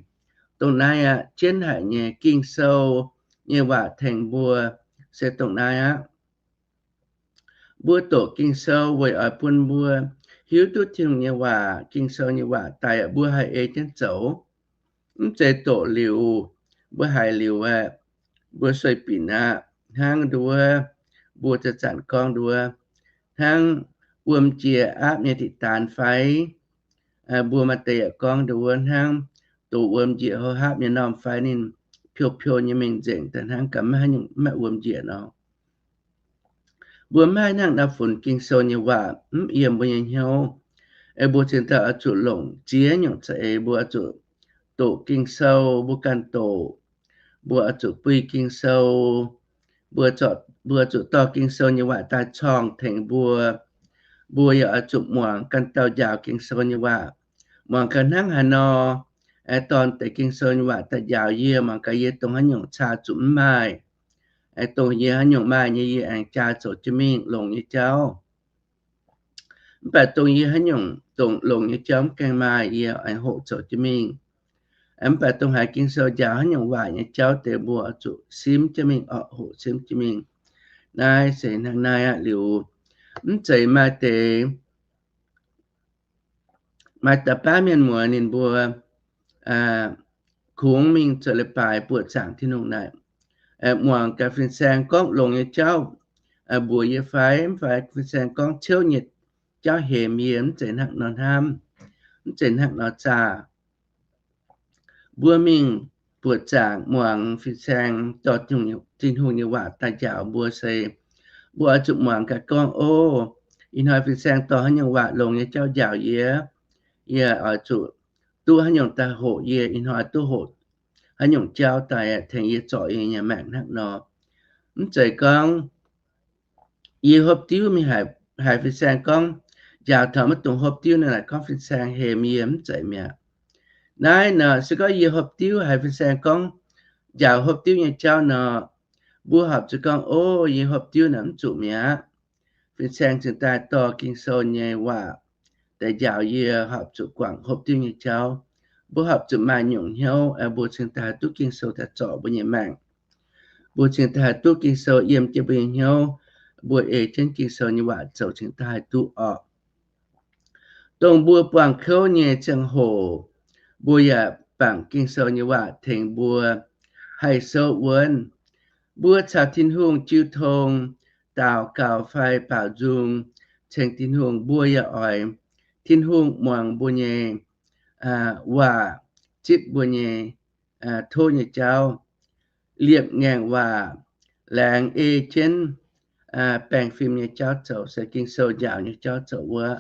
Dongh naaiv aqv, jienv haic nyei Ging-Sou nyei waac tengx mbuo se dongh naaiv aqv. Mbuo doqc Ging-Sou weic oix bun mbuo hiuv duqv Tin-Hungh nyei waac, Ging-Sou nyei waac daaih mbuo haih ei jienv zoux. Mv zeiz doqc liuz, mbuo haiz liuz aeqv, mbuo sueih binc aqv. Hnangv nduov, mbuo zanc-zanc gorngv nduov, hnangv wuom njiec aapv nyei diqc daanx fai, mbuo maaih deix yaac gorngv nduov, hnangv doqc wuom njiec houh haapv nyei normh fai ninh piou-piou nyei mingh nzengc daaih hnangv gaax, maiv haaix nyungc, maiv wuom njiec nor. Mbuo maiv haih hnangv nor funx Ging-Sou nyei waac mv yiem mbuo nyei hnyouv. Mbuo cingx daaih oix zuqc longc ziex nyungc za'eix. Mbuo oix zuqc doqc Ging-Sou, mbuo ganh doqc. Mbuo oix zuqc buih Ging-Sou. Mbuo, mbuo zuqc dorh Ging-Sou nyei waac daaih corngh tengx mbuo. Mbuo yaac oix zuqc muangx ganh dauh njaaux Ging-Sou nyei waac, muangx gaax hnangv haaix nor dorh deix Ging-Sou nyei waac daaih njaaux yie, muangx gaax yie dongh haaix nyungc caa zuqc mv maaih, dongh yie haaix nyungc maaih nyei yie aengx jaa zoux jienv mingh longx nyei jauv. Mv baac dongh yie haaix nyungc dongh longx nyei jauv mv gaengh maaih, yie aengx hoqc zoux jienv mingh. Mv baac dongh haiz Ging-Sou njaaux haaix nyungc waaic nyei jauv deix, mbuo oix zuqc simv jienv mingh orqc, hoqc simv jienv mingh. Naaiv se hnangv naaiv aqv. Liuz, mv zeiz maaih deix, maaih deix baav mienh muoz ninh mbuo kungx mingh zoux leiz-baaix buoqc zaangc Tin-Hungh naaic, muangx gaax fin-saeng gorngv longx nyei jauv mbuox yie fai, mv fai fin-saeng gorngv ciouv nyei jauv hemx yie, mv zeiz hnangv nor hnamv, mv zeiz hnangv nor zaah. Mbuo mingh buoqc zaangc muangx fin-saeng dorh Tin-Hungh nyei waac daaih njaaux mbuo se, mbuo oix zuqc muangx gaax gorngv, o, ih hnoi fin-saeng dorh haaix nyungc waac longx nyei jauv njaaux yie, yie oix zuqc duqv haaix nyungc daaih hoqc yie, ih hnoi duqv hoqc haaix nyungc jauv daaih tengx yie zorc yie nyei maengc hnangv nor. Mv zeiz gorngv yie hopv diuv mingh haiz fin-saeng gorngv njaaux taux maiv dungx hopv diuv nor, naaic gorngv fin-saeng hemx yie, mv zeiz mi'aqv. Naaiv nor se gorngv yie hopv diuv haiz fin-saeng gorngv njaaux hopv diuv nyei jauv nor, mbuo horpc zuqc gorngv, o, yie hopv diuv naaic mv zuqc mi'aqv. Fin-saeng cingx daaih dorh Ging-Sou nyei waac daaih njaaux yie horpc zuqc guangc hopv diuv nyei jauv. Mbuo horpc zuqc maaih nyungc hnyouv, mbuo cingx daaih haih duqv Ging-Sou daaih zorc mbuo nyei maengc. Mbuo cingx daaih haih duqv Ging-Sou yiem jienv mbuo nyei hnyouv. Mbuo ei jienv Ging-Sou nyei waac zoux cingx daaih haih duqv orqc. Dongh mbuo buangh kouv nyei ziangh hoc, mbuo yaac bangc Ging-Sou nyei waac tengx mbuo haih souv wuonv. Mbuo caux Tin-Hungh jiu tong, daux gaux fai baaux nzung ceng Tin-Hungh, mbuo yaac oix Tin-Hungh muangx mbuo nyei waac, zipv mbuo nyei tov nyei jauv, liepc ngaengc waac, laengz ei jienv baengh fim nyei jauv zoux, se Ging-Sou njaaux nyei jauv zoux wuov.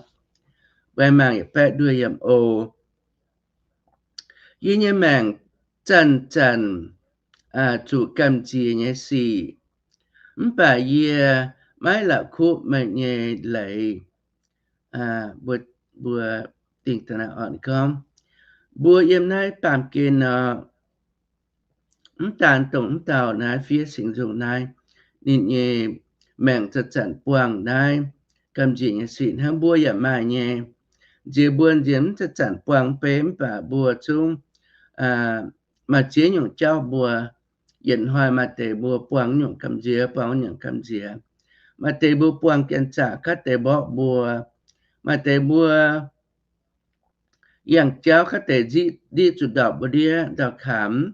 Mbuo mangc yietc baeqv nduoh yiem oc. Yie nyei maengc zanc-zanc zuqc gamh nziex nyei sic, mv baac yie maiv la'kuqv meih nyei leiz. Mbuo, mbuo dingh da'naaiv orqc gorngv, mbuo yiem naaiv baamh gen nor, mv daan dongh mv dauh naaiv fiev singx nzungh naaiv, ninh nyei maengc zanc-zanc buangh naaiv gamh nziex nyei sic hnangv mbuo yaac maaih nyei. Nziex mbuo nziex mv zanc-zanc buangh mv bei, mv baac mbuo zungv maaih ziex nyungc jauv mbuo. Yietc hnoi maaih deix mbuo buangh nyungc gamh nziex, buangh nyungc gamh nziex. Maaih deix mbuo buangh janx-zaqc, kaav deix mborqv mbuo. Maaih deix mbuo yangh jauv, kaav deix ndiqv zuqc ndorpc mbuo ndiev ndau-kamx.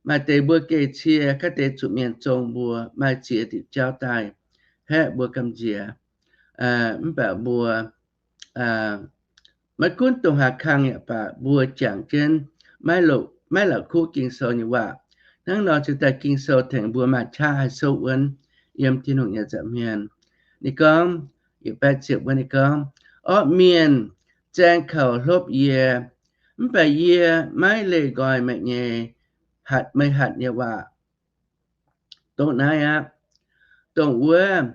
Maaih deix mbuo geh cie, kaav deix zuqc mienh zong mbuo. Maaih ziex diuc jauv daaih haeqv mbuo gamh nziex. Mv baac mbuo maiv gunv dongh haaix kang yaac baac, mbuo jangx jienv maiv la'kuqv Ging-Sou nyei waac. Hnangv nor cingx daaih Ging-Sou tengx mbuo maaih qaqv haih souv wuonv yiem Tin-Hungh nyei nza'hmien. Ninh gorngv, yietc baeqv ziepc wuov ninh gorngv, Orqv mienh zaeng kouc hlopv yie, mv baac yie maiv leih nqoi meih nyei, hatc, meih hatc nyei waac. Dongh naaiv aqv. Dongh wuov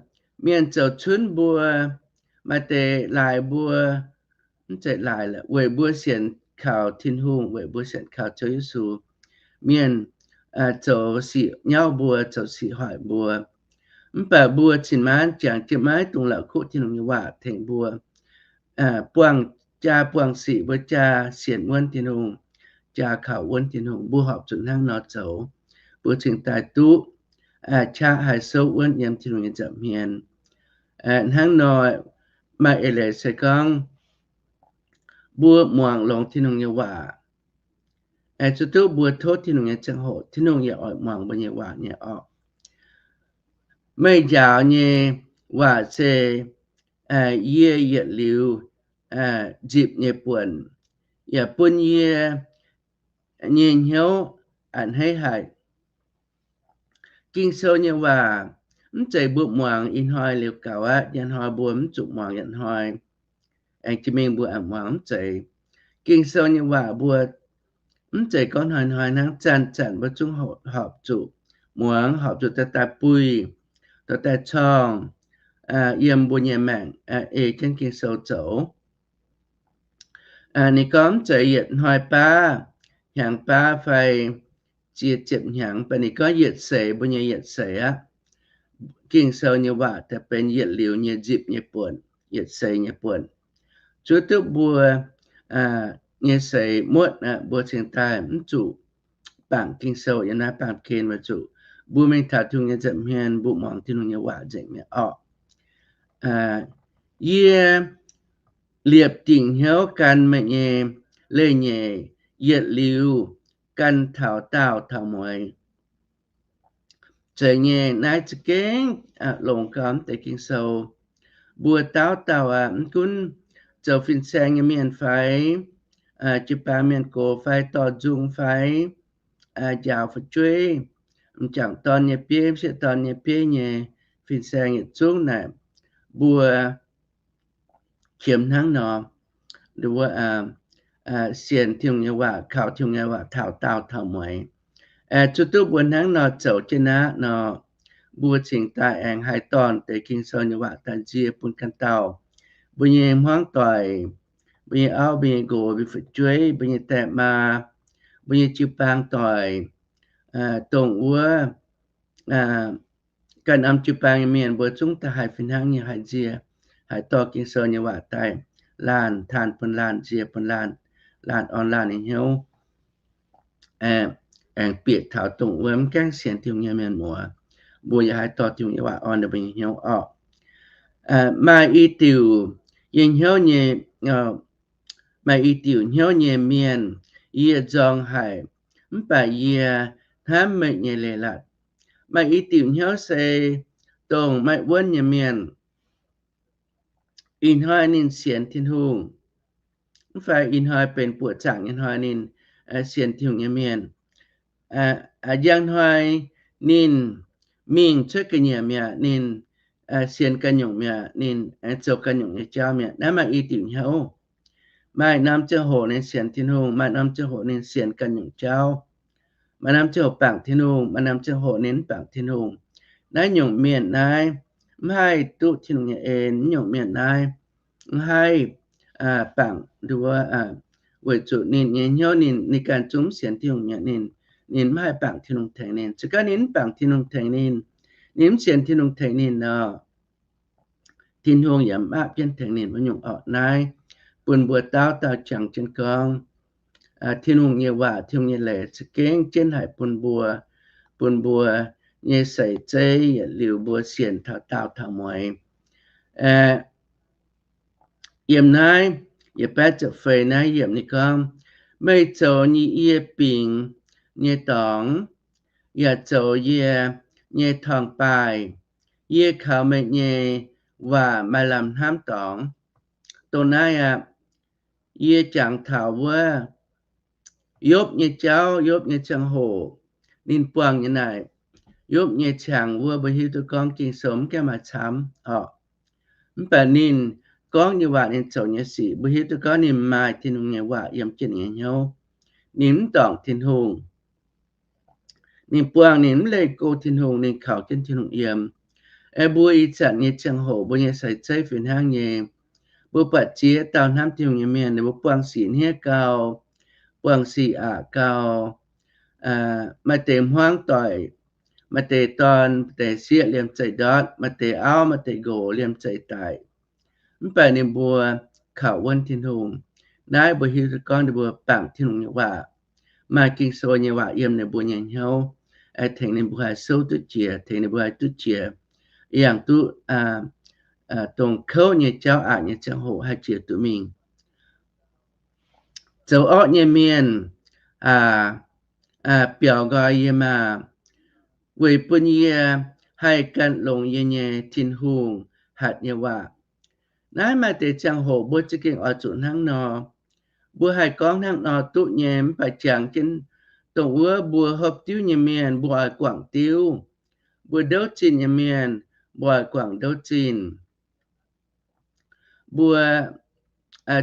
mienh zoux cunv mbuo, maaih deix laaix mbuo, mv zeiz laaix, weic mbuo sienx kaux Tin-Hungh, weic mbuo sienx kaux Ziouv Yesu. Mienh zoux sic nyauv mbuo, zoux sic hoic mbuo. Mv baac mbuo cin-maanv jangx jienv maiv dungx la'kuqv Tin-Hungh nyei waac tengx mbuo. Buangh jaa buangh sic mbuo jaa sienx wuonv Tin-Hungh, jaa kaux wuonv Tin-Hungh. Mbuo horpc zuqc hnangv nor zoux, mbuo cingx daaih duqv qaqv haih souv wuonv yiem Tin-Hungh nyei nza'hmien. Hnangv nor, maaih eix leiz se gorngv mbuo muangx longx Tin-Hungh nyei waac, zuqc duqv mbuo tov Tin-Hungh nyei ziangh hoc, Tin-Hungh yaac oix muangx mbuo nyei waac nyei orqc. Meih njaaux nyei waac se yie yietc liuz nzipc nyei buonc, yaac bun yie nyei hnyouv a'hneiv haic. Ging-Sou nyei waac mv zeiz mbuo muangx ih hnoi liuz gaux aqv, njang hnoi mbuo mv zuqc muangx, njang hnoi aengx jiex mingh mbuo aengx muangx, mv zeiz. Ging-Sou nyei waac mbuo mv zeiz gorngv hnoi-hnoi hnangv, zanc-zanc mbuo zungv horpc zuqc muangx, horpc zuqc dorh daaih buih, dorh daaih corngh yiem mbuo nyei maengc, ei jienv Ging-Sou zoux. Ninh gorngv mv zeiz yietc hnoi baav, hnyangx baav fai ziex ziepc hnyangx, mv baac ninh gorngv yietc seix, mbuo nyei yietc seix aqv. Ging-Sou nyei waac daaih benx yietc liuz nyei nzipc nyei buonc, yietc seix nyei buonc. Zuov duqv mbuo nyei seix muotv, mbuo cingx daaih mv zuqc bangc Ging-Sou yiem naaiv baamh gen, weic zuqc mbuo mingh taux Tin-Hungh nyei nza'hmien, mbuo muangx Tin-Hungh nyei waac nzengc mi'aqv orqc. Yie liepc dingc hnyouv gan meih nyei leiz-nyeic yietc liuz gan taux daauh taux mueiz. Zeiz nyei, naaiv za'gengh longx gau deix Ging-Sou. Mbuo dauh dauh aqv, mv gunv zoux fin-saeng nyei mienh fai, jiu-baang mienh gox fai dorh nzung fai, njaaux fu'jueiv, m'jangc dorn nyei bieiv, m'sieqv dorn nyei bieiv nyei, fin-saeng yietc zungv naaic, mbuo qiemx hnangv nor, sienx Tin-Hungh nyei waac, kaux Tin-Hungh nyei waac taux daauh taux mueiz. Zuqc duqv mbuo hnangv nor zoux jienv aqv nor, mbuo cingx daaih aengx haih dorh deix Ging-Sou nyei waac daaih nzie bun ganh dauh, mbuo nyei hmuangv doic, mbuo nyei auv, mbuo nyei nqox, mbuo fu'jueiv, mbuo nyei die maa, mbuo nyei jiu-baang doic, dongh wuov ganh norm jiu-baang nyei mienh, mbuo zungv daaih haih fih hnangv nyei haih nzie, haih dorh Ging-Sou nyei waac daaih laanh taan bun laanh, nzie bun laanh, laanh orn laanh nyei hnyouv, aengx bieqc taux dongh wuov mv gaengh sienx Tin-Hungh nyei mienh muoz. Mbuo yaac haih dorh Tin-Hungh nyei waac orn ninh mbuo nyei hnyouv orqc. Maaih i diuc nyei hnyouv nyei, maaih i diuc hnyouv nyei mienh yie nzorng haic, mv baac yie hnamv meih nyei leiz-latc. Maaih i diuc hnyouv se dongh maiv wuonv nyei mienh, ih hnoi ninh sienx Tin-Hungh, mv fai ih hnoi benx buoqc zaangc nyei hnoi ninh sienx Tin-Hungh nyei mienh. Njang hnoi ninh mingh cuotv ga'nyiec mi'aqv, ninh sienx ganh nyungc mi'aqv, ninh zoux ganh nyungc nyei jauv mi'aqv. Naaiv maaih i diuc hnyouv. Maaih norm ziangh hoc ninh sienx Tin-Hungh, maaih norm ziangh hoc ninh sienx ganh nyungc jauv. Maaih norm ziangh hoc bangc Tin-Hungh, maaih norm ziangh hoc ninh mv bangc Tin-Hungh. Naaiv nyungc mienh naaiv mv haih duqv Tin-Hungh nyei en. Naaiv nyungc mienh naaiv mv haih bangc nduov, weic zuqc ninh nyei hnyouv ninh, ninh ganh zungv mv sienx Tin-Hungh mi'aqv, ninh, ninh mv haih bangc Tin-Hungh tengx ninh. Se gorngv ninh mv bangc Tin-Hungh tengx ninh, ninh mv sienx Tin-Hungh tengx ninh nor, Tin-Hungh yaac mv aqv jienv tengx ninh wuov nyungc orqc. Naaiv bun mbuo dauh dauh jangx jienv gorngv, Tin-Hungh nyei waac, Tin-Hungh nyei leiz za'gengh jienv haic bun mbuo, bun mbuo nyei seix zeiv yietc liuz mbuo sienx taux daauh taux mueiz. Yiem naaiv yietc baeqv ziepc feix naaiv yiemc ninh gorngv, Meih zoux yie bingx nyei dorngx, yaac zoux yie nyei torngv-baaih. Yie kaux meih nyei waac maaih lamh hnamv dorngx. Dongh naaiv aqv, yie jangx taux wuov Yopv nyei jauv, Yopv nyei ziangh hoc, ninh buangh nyei naaic, Yopv nyei qangx wuov mbuo hiuv duqv gorngv Ging-Sou mv gaengh maaih camv orqc. Mv baac ninh gorngv nyei waac, ninh zoux nyei sic, mbuo hiuv duqv gorngv ninh maaih Tin-Hungh nyei waac yiem jienv ninh nyei hnyouv. Ninh mv dorngc Tin-Hungh. Ninh buangh, ninh mv leih go Tin-Hungh, ninh kaux jienv Tin-Hungh yiem. Aeqv, mbuo ih zanc nyei ziangh hoc mbuo nyei sai-zeiv fih hnangv nyei. Mbuo buatc ziex dauh hnamv Tin-Hungh nyei mienh, ninh mbuo buangh sic hniev gau, buangh sic aqc gau. Maaih deix hmuangv doic, maaih deix dorn, maaih deix sieqv liemh zeih ndortv, maaih deix auv, maaih deix nqox liemh zeih daic. Mv baac ninh mbuo kaux wuonv Tin-Hungh. Naaiv mbuo hiuv duqv gorngv ninh mbuo bangc Tin-Hungh nyei waac, maaih Ging-Sou nyei waac yiem ninh mbuo nyei hnyouv, tengx ninh mbuo haih souv duqv jiex, tengx ninh mbuo haih duqv jiex, yangh duqv dongh kouv nyei jauv, aqc nyei ziangh hoc haih jiex duqv mingh. Zoux orqv nyei mienh biaux nqoi yie maah! Weic bun yie haih gan longx yie nyei Tin-Hungh hatc nyei waac. Naaiv maaih deix ziangh hoc mbuo za'gengh oix zuqc hnangv nor. Mbuo haih gorngv hnangv nor duqv nyei, mv baac jangx jienv dongh wuov mbuo hopv diuv nyei mienh, mbuo oix guangc diuv. Mbuo ndouv zinh nyei mienh, mbuo oix guangc ndouv zinh. Mbuo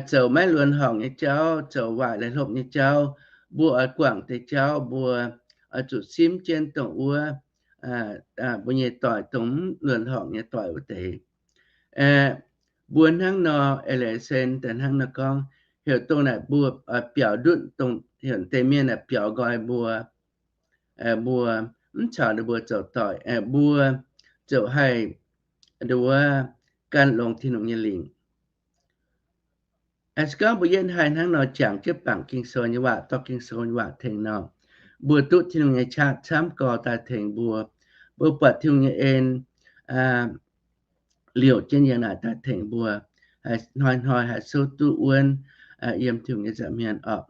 zoux maiv luonx horngc nyei jauv, zoux waaic la'hlopv nyei jauv, mbuo oix guangc deix jauv, mbuo oix zuqc simv jienv dongh wuov mbuo nyei doic, dongh mv luonx horngc nyei doic wuov deix. Mbuo hnangv nor, eix leiz se daaih hnangv nor gorngv, heuc dongh naaic mbuo oix biaux ndutv, dongh heuc deix mienh naaic biaux nqoi mbuo, mbuo mv caux ninh mbuo zoux doic, mbuo ziouc haih nduov gan longx Tin-Hungh nyei lingc. Se gorngv mbuo yietv haih hnangv nor jangx jienv bangc Ging-Sou nyei waac, dorh Ging-Sou nyei waac tengx nor, mbuo duqv Tin-Hungh nyei qaqv camv gorx daaih tengx mbuo. Mbuo buatc Tin-Hungh nyei en liouc jienv yiem naaic daaih tengx mbuo, hnoi-hnoi haih souv duqv wuonv yiem Tin-Hungh nyei nza'hmien orqc.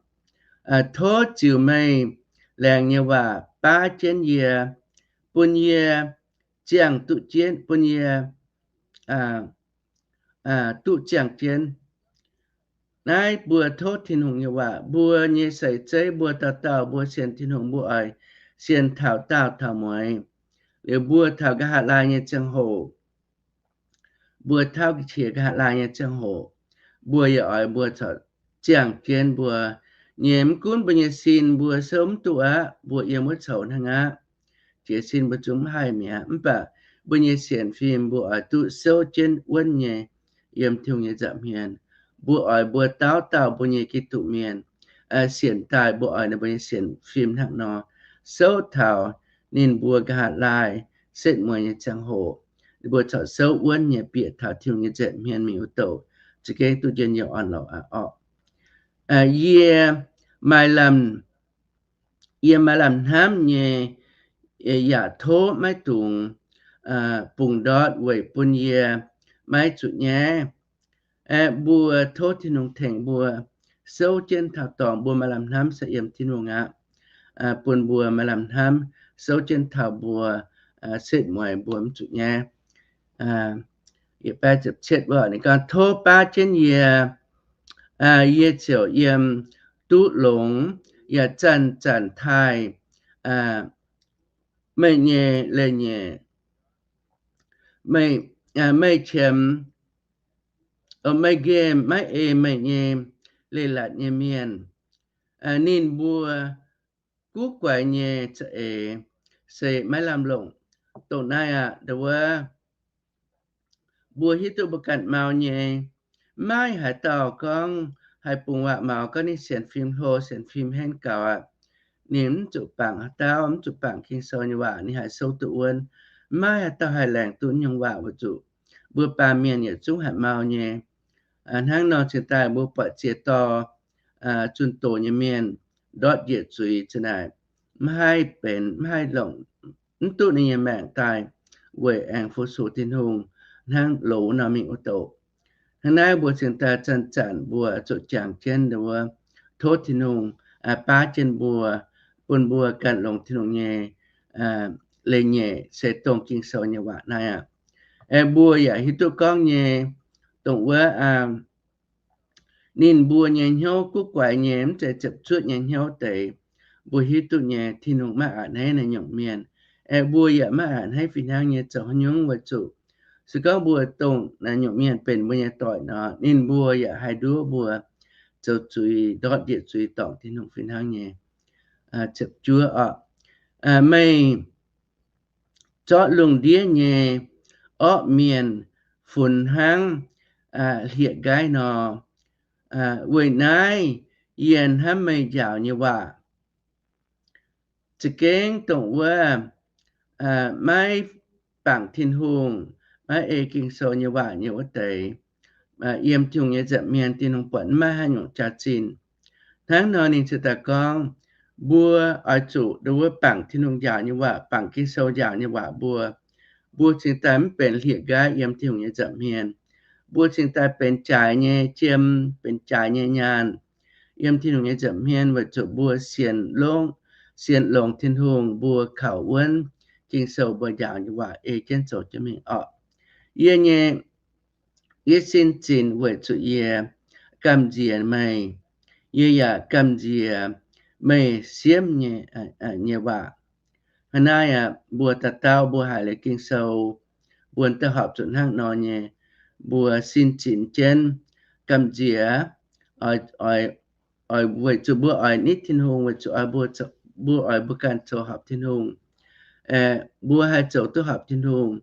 Tov ziux meih laengz nyei waac baav jienv yie, bun yie ziangh duqv jienv, bun yie duqv ziangh jienv. Naaiv mbuo tov Tin-Hungh nyei waac, mbuo nyei sai-zeiv, mbuo dauh dauh mbuo sienx Tin-Hungh mbuo oix sienx taux daauh taux mueiz. Liuz mbuo taux nqa'haav laai nyei ziangh hoc, mbuo tauv ga'qiex nqa'haav laai nyei ziangh hoc, mbuo yaac oix mbuo corc ziangh jienv mbuo nyei, mv gunv mbuo nyei sin mbuo souv mv duqv aqv, mbuo yiem wuov coux hnangv aqv, jiez sin mbuo zungv mv haih mi'aqv. Mv baac mbuo nyei sienx fim mbuo oix duqv souv jienv wuonv nyei yiem Tin-Hungh nyei nza'hmien. Mbuo oix mbuo dauh dauh mbuo nyei Giduc mienh sienx daaih, mbuo oix ninh mbuo nyei sienx fim hnangv nor souv taux ninh mbuo nqa'haav laai setv mueiz nyei ziangh hoc, ninh mbuo corc souv wuonv nyei bieqc taux Tin-Hungh nyei nza'hmien mingh wuov douc, za'gengh duqv njien-youh orn-lorqc aqv orqc. Yie maaih lamh, yie maaih lamh hnamv nyei, yaac tov maiv dungx bungx ndortv weic bun yie maiv zuqc nyaiv. Aeqv, mbuo tov Tin-Hungh tengx mbuo souv jienv taux dorngx mbuo maaih lamh hnamv se yiem Tin-Hungh aqv, bun mbuo maaih lamh hnamv souv jienv taux mbuo setv mueiz mbuo mv zuqc nyaiv. Tov baav jienv yie, yie ziouc yiem duqv longx, yaac zanc-zanc taaih meih nyei leiz-nyeic. Meih qiemx, meih nqemh maiv ei meih nyei leiz-latc nyei mienh. Ninh mbuo guv guaix nyei za'eix se maiv lamh longc. Dongh naaiv aqv, nduov, mbuo hiuv duqv mbuo ganh mau nyei. Maiv haaix dauh gorngv haih bungx waac maux gorngv ninh sienx fim hlo, sienx fim henv gaux aqv. Ninh mv zuqc bangc haaix dauh, mv zuqc bangc Ging-Sou nyei waac, ninh haih souv duqv wuonv. Maiv haaix dauh haih laengz duqv nyungc waac weic zuqc mbuo baamh mienh yietc zungv haic mau nyei. Hnangv nor cingx daaih mbuo buatc ziex dorh zunh doz nyei mienh ndortv njiec zuiz za'naaic, maiv haih benx, maiv haih longc, mv duqv ninh nyei maengc daaih weic aengx fu-sux Tin-Hungh hnangv loz nor mingh wuov douc. Hnangv naaiv mbuo cingx daaih zanc-zanc mbuo zuqc jangx jienv nduov, tov Tin-Hungh baav jienv mbuo, bun mbuo gan longx Tin-Hungh nyei leiz-nyeic se dongh Ging-Sou nyei waac naaiv aqv. Aeqv, mbuo yaac hiuv duqv gorngv nyei, dongh wuov ninh mbuo nyei hnyouv guv guaix nyei, mv zeiz ziepc zuoqv nyei hnyouv deix. Mbuo hiuv duqv nyei, Tin-Hungh maiv a'hneiv naaiv nyungc mienh. Aeqv, mbuo yaac maiv a'hneiv fih hnangv nyei zoux haaix nyungc weic zuqc Se gorngv mbuo dongh naaiv nyungc mienh benx mbuo nyei doic nor, ninh mbuo yaac haih nduov mbuo zoux zuiz, ndortv njiec zuiz dorngc Tin-Hungh fih hnangv nyei. Ziepc juov oc. Meih zorqv lungh ndiev nyei orqv mienh funx hnangv hlieqv-nqaiv nor, weic naaiv yie hnamv meih njaaux nyei waac. Za'gengh dongh wuov maiv bangc Tin-Hungh, maiv ei Ging-Sou nyei waac nyei wuov deix, yiem Tin-Hungh nyei nza'hmien Tin-Hungh buatc maiv maaih haaix nyungc jaax-zinh. Hnangv nor ninh ziouc daaih gorngv, mbuo oix zuqc ndongc wuov bangc Tin-Hungh njaaux nyei waac, bangc Ging-Sou njaaux nyei waac mbuo. Mbuo cingx daaih mv benx hlieqv-nqaiv yiem Tin-Hungh nyei nza'hmien. Mbuo cingx daaih benx jaaix nyei jiem, benx jaaix nyei nyaanh yiem Tin-Hungh nyei nza'hmien weic zuqc mbuo sienx longx, sienx longx Tin-Hungh, mbuo kaux wuonv Ging-Sou mbuo njaaux nyei waac ei jienv zoux jienv mingh orqc. Yie nyei, yie sin zinx weic zuqc yie gamh nziex meih. Yie yaac gamh nziex meih siemv nyei, nyei waac. Hnangv naaiv aqv, mbuo dauh dauh mbuo haiz liuz Ging-Sou, mbuo daaih horpc zuqc hnangv nor nyei, mbuo sin zinx jienv gamh nziex, oix, oix, weic zuqc mbuo oix nitv Tin-Hungh, weic zuqc oix mbuo, mbuo oix mbuo ganh zoux horpc Tin-Hungh. Mbuo haih zoux duqv horpc Tin-Hungh,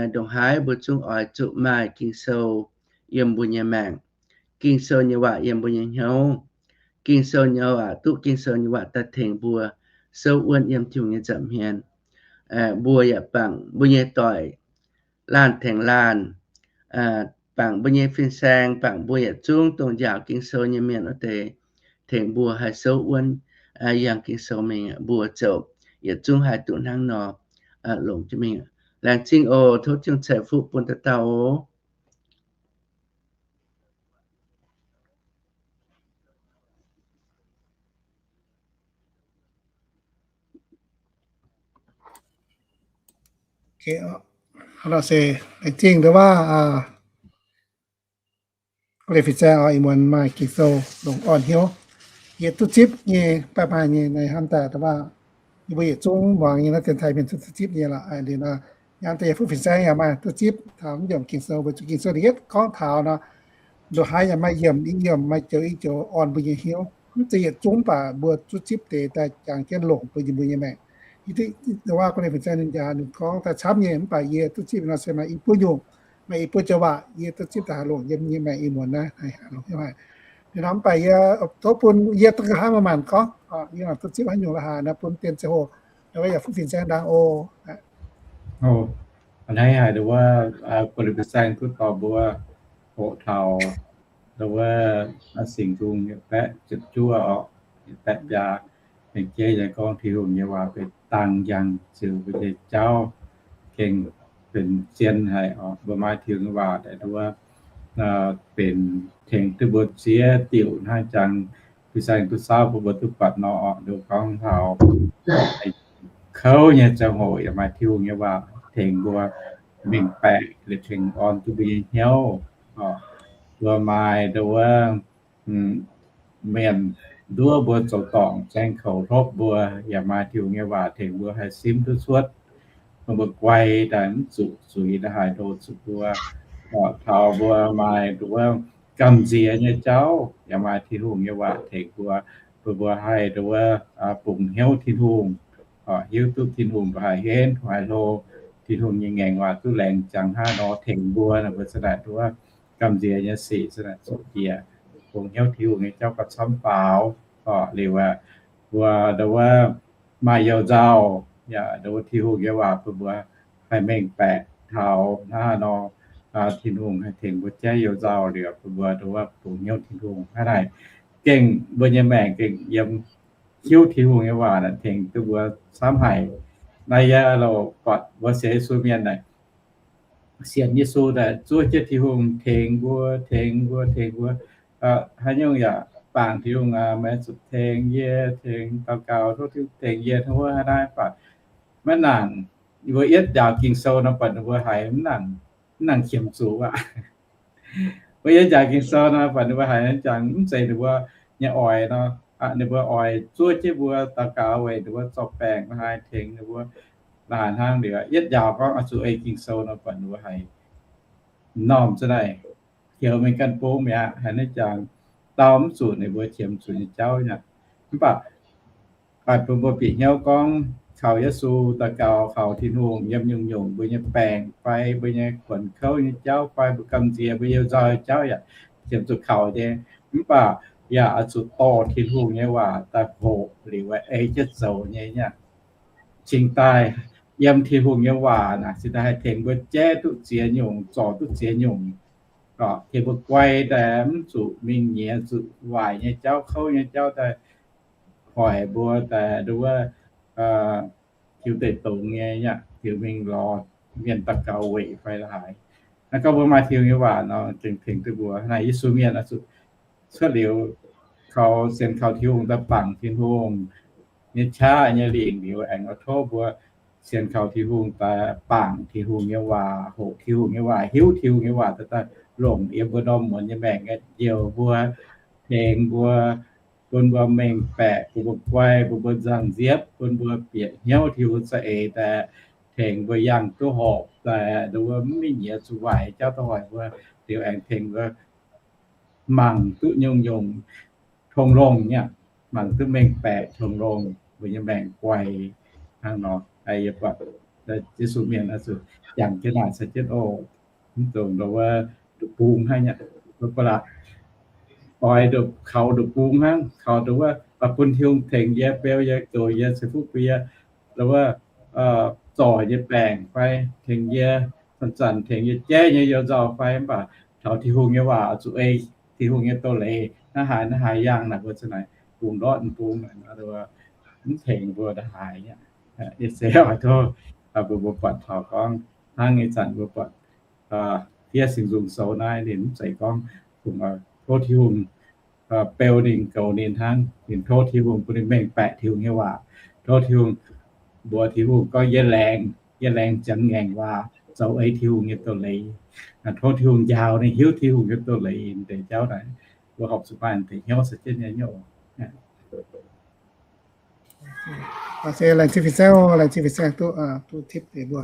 ndongc haaix mbuo zungv oix zuqc maaih Ging-Sou yiem mbuo nyei maengc, Ging-Sou nyei waac yiem mbuo nyei hnyouv. Ging-Sou nyei waac, duqv Ging-Sou nyei waac daaih tengx mbuo souv wuonv yiem Tin-Hungh nyei nza'hmien. Mbuo yaac bangc mbuo nyei doic laanh tengx laanh, bangc mbuo nyei fin-saeng, bangc mbuo yietc zungv dongh njaaux Ging-Sou nyei mienh wuov deix, tengx mbuo haih souv wuonv yangh Ging-Sou mingh, mbuo ziouc yietc zungv haih duqv hnangv nor longx jienv mingh. Laengz zingh oc. Tov Tin-Hungh ceix fuqv bun dauh dauh oc. Hnangv nor se laengz zingh ndau waac, go leiz fin-saeng oc. Ih muonz maaih Ging-Sou longc orn hnyouv, yie duqv zipv nyei, baaih maaih nyei naaiv hnamv daaih ndau waac, yie mbuo yietc zungv muangx nyei naaiv dien taaih mienh duqv zipv nyei lorqc. Liuz nor, hnamv daaih yie fuqv fin-saeng yaac maaih duqv zipv taux mv yiemc Ging-Sou, weic zuqc Ging-Sou da'yietv gorngv taux nor, ndongc haaix yaac maaih yiemc i yiemc, maaih joux i joux orn mbuo nyei hnyouv. Mv zeiz yietc zungv baac mbuo duqv zipv deix daaih jangx jienv longc bun yie mbuo nyei maengc. Ndau waac go leiz fin-saeng ninh jaax ninh gorngv daaih camv nyei, mv baac yie duqv zipv nor se maaih i buo nyungc, maaih i buo joux waac yie duqv zipv daaih haih longc yiem nyei maengc ih muonz naaiv, longc hnyouv haic. Liuz nor mv baac yie tov bun yie dongh nqa'haav maanc maanc gorngv, yie duqv zipv haaix nyungc la'haaix nor bun dien ziangh hoc, ndau waac yaac fuqv fin-saeng ndaang oc. Hnangv haaix ndau waac go leiz fin-saeng duqv dorh mbuo hoqc taux ndau waac Singx Nzung yietc baeqv ziepc juov oc, yietc baeqv biaa, aengx jeiv nyei gorngv Tin-Hungh nyei waac benx dangh njang ziux mbuo nyei jauv, gengh benx zien haic oc. Mbuo maaih Tin-Hungh nyei waac daaih ndau waac benx tengx duqv mbuo ziex diuc hnangv jangx fin-saeng duqv saauv bun mbuo duqv buatc nor oc. Ndau gorngv taux kouv nyei ziangh hoc yaac maaih Tin-Hungh nyei waac tengx mbuo mengh baeqc liuz tengx orn duqv mbuo nyei hnyouv. Mbuo maaih ndau wuov mienh nduov mbuo zoux dorngc, zaeng koux hlopv mbuo, yaac maaih Tin-Hungh nyei waac tengx mbuo haih simv duqv cuotv, bun mbuo guai daaih mv zuqc zuiz la'haaix ndoh zuqc mbuo. Taux mbuo maaih ndau wuov gamh nziex nyei jauv, yaac maaih Tin-Hungh nyei waac tengx mbuo, bun mbuo haih ndau wuov bungx hnyouv Tin-Hungh, hiuv duqv Tin-Hungh mbuo haih henv, haih hlo, Tin-Hungh nyei ngaengc waac duqv laengz jangx hnangv nor tengx mbuo, mbuo za'naaic ndau wuov gamh nziex nyei sic za'naaic zoqc njiec, bungx hnyouv Tin-Hungh nyei jauv gauh camv faaux. Liuz aeqv, mbuo ndau wuov maaih you-nzauh, yaac ndau wuov Tin-Hungh nyei waac bun mbuo haih mengh baeqc taux hnangv haaix nor Tin-Hungh haih tengx mbuo jaiv you-nzauh liuz bun mbuo ndau wuov bungx hnyouv Tin-Hungh hnangv naaic. Gengh mbuo nyei maengc gengh yiem hiuv Tin-Hungh nyei waac naaic tengx duqv mbuo camv haic. Naaiv yie loc buatc mbuo sienx Yesu mienh naaic, sienx Yesu daaih zuov jienv Tin-Hungh tengx mbuo, tengx mbuo, tengx mbuo. Haaix nyungc yaac bangc Tin-Hungh aac, meih zuqc tengx yie, tengx daux gaux tov Tin-Hungh tengx yie, hnangv wuov naaiv baac maiv nangc. Ninh mbuo yietv njaaux Ging-Sou nor buatc ninh mbuo haiz mv nangc, mv nangc qiemx zuqc aqv. Mbuo yietv njaaux Ging-Sou nor buatc ninh mbuo haiz jangx mv zeiz ninh mbuo nyei oix nor. Ninh mbuo oix zuov jienv mbuo daux gaux weic ninh mbuo zorqv baengc la'haaix tengx ninh mbuo la'haaix hnangv. Liuz yietv njaaux gorngv oix zuqc ei Ging-Sou nor buatc ninh mbuo haiz m'normh za'naaic, heuc mingh ganh bung mi'aqv. Haiz naaiv jangx dau mv zuqc ninh mbuo qiemx zuqc nyei jauv nyei. Mv baac baac bun mbuo bieqc hnyouv gorngv kaux Yesu daux gaux, kaux Tin-Hungh yiem nyungc-nyungc mbuo nyei baengc fai mbuo nyei kuonx kouv nyei jauv fai mbuo gamh nziex mbuo yiem nzoih jauv yaac qiemx zuqc kaux nyei. Mv baac yaac oix zuqc dorh Tin-Hungh nyei waac daaih hoqc liuz ei jienv zoux nyei. Cingx daaih yiem Tin-Hungh nyei waac naaic cingx daaih haih tengx mbuo jaiv duqv ziex nyungc, zorc duqv ziex nyungc, tengx mbuo guai daaih mv zuqc mingh nyiex zuqc waaic nyei jauv, kouv nyei jauv daaih hoic mbuo daaih nduov wuov tiux deic-dongz nyei, tiux mingh lorz mienh daux gaux weic fai la'haaix. Naaiv gorngv mbuo maaih Tin-Hungh nyei waac nor, gengh tengx duqv mbuo. Naaiv Yesu mienh oix zuqc cuotv liuz kaux, sienx kaux Tin-Hungh daaih bangc Tin-Hungh nyei qaqv nyei lingc liuz, aengx oix tov mbuo sienx kaux Tin-Hungh daaih bangc Tin-Hungh nyei waac, hoqc Tin-Hungh nyei waac, hiuv Tin-Hungh nyei waac daaih, daaih longc yiem mbuo ndorm muonz nyei maengc, njoux mbuo, tengx mbuo, bun mbuo mengh baeqc, bun mbuo guai, bun mbuo nzangc nziepv, bun mbuo bieqc hnyouv Tin-Hungh za'eix daaih, tengx mbuo yangh duqv horpc daaih, nduov mv mingh nyiex zuqc waaic jauv daaih hoic mbuo, liuz aengx tengx mbuo mangc duqv nyungc-nyungc tongx longh nyei, mangc duqv mengh baeqc tongx longh, mbuo nyei maengc guai hnangv nor. Yie buatc Yesu mienh oix zuqc jangx jienv naaic caux jienv oc. Mv dungx nduov wuov nduqc bung hnangv nyei, mv baac oix nduqc kaux nduqc bung hnangv, kaux nduqv wuov bun Tin-Hungh tengx yie, beu yie, goux yie, ceix fuqv bun yie, nduov wuov zorc nyei baengc fai tengx yie, zanc-zanc tengx yie jaiv nyei you nzauh fai, mv baac taux Tin-Hungh nyei waac zuqc ei Tin-Hungh nyei doz-leiz, naaiv haaix naaiv haaix yangh naaic mbuo za'naaic bungx ndortv bung, mv tengx mbuo naaiv haaix nyei. Yie se oix tov mbuo, mbuo buatc taux gorngv hnangv ih zanc mbuo buatc fiev Singx Nzung Sou naaiv, ninh mv zeiz gorngv fungc, tov Tin-Hungh beu ninh, goux ninh hnangv. Ninh tov Tin-Hungh bun ninh mengh baeqc Tin-Hungh nyei waac. Tov Tin-Hungh, mbuox Tin-Hungh gorngv, yie laengz, yie laengz ziangx ngaengc waac zoux ei Tin-Hungh nyei doz-leiz. Tov Tin-Hungh njaaux ninh hiuv Tin-Hungh nyei doz-leiz deix jauv naaic, mbuo horpc zuqc maaih deix hnyouv se jienv nyei nyouv. Se laengz zingh fin-saeng, laengz zingh fin-saeng duqv, duqv tipv deix mbuo.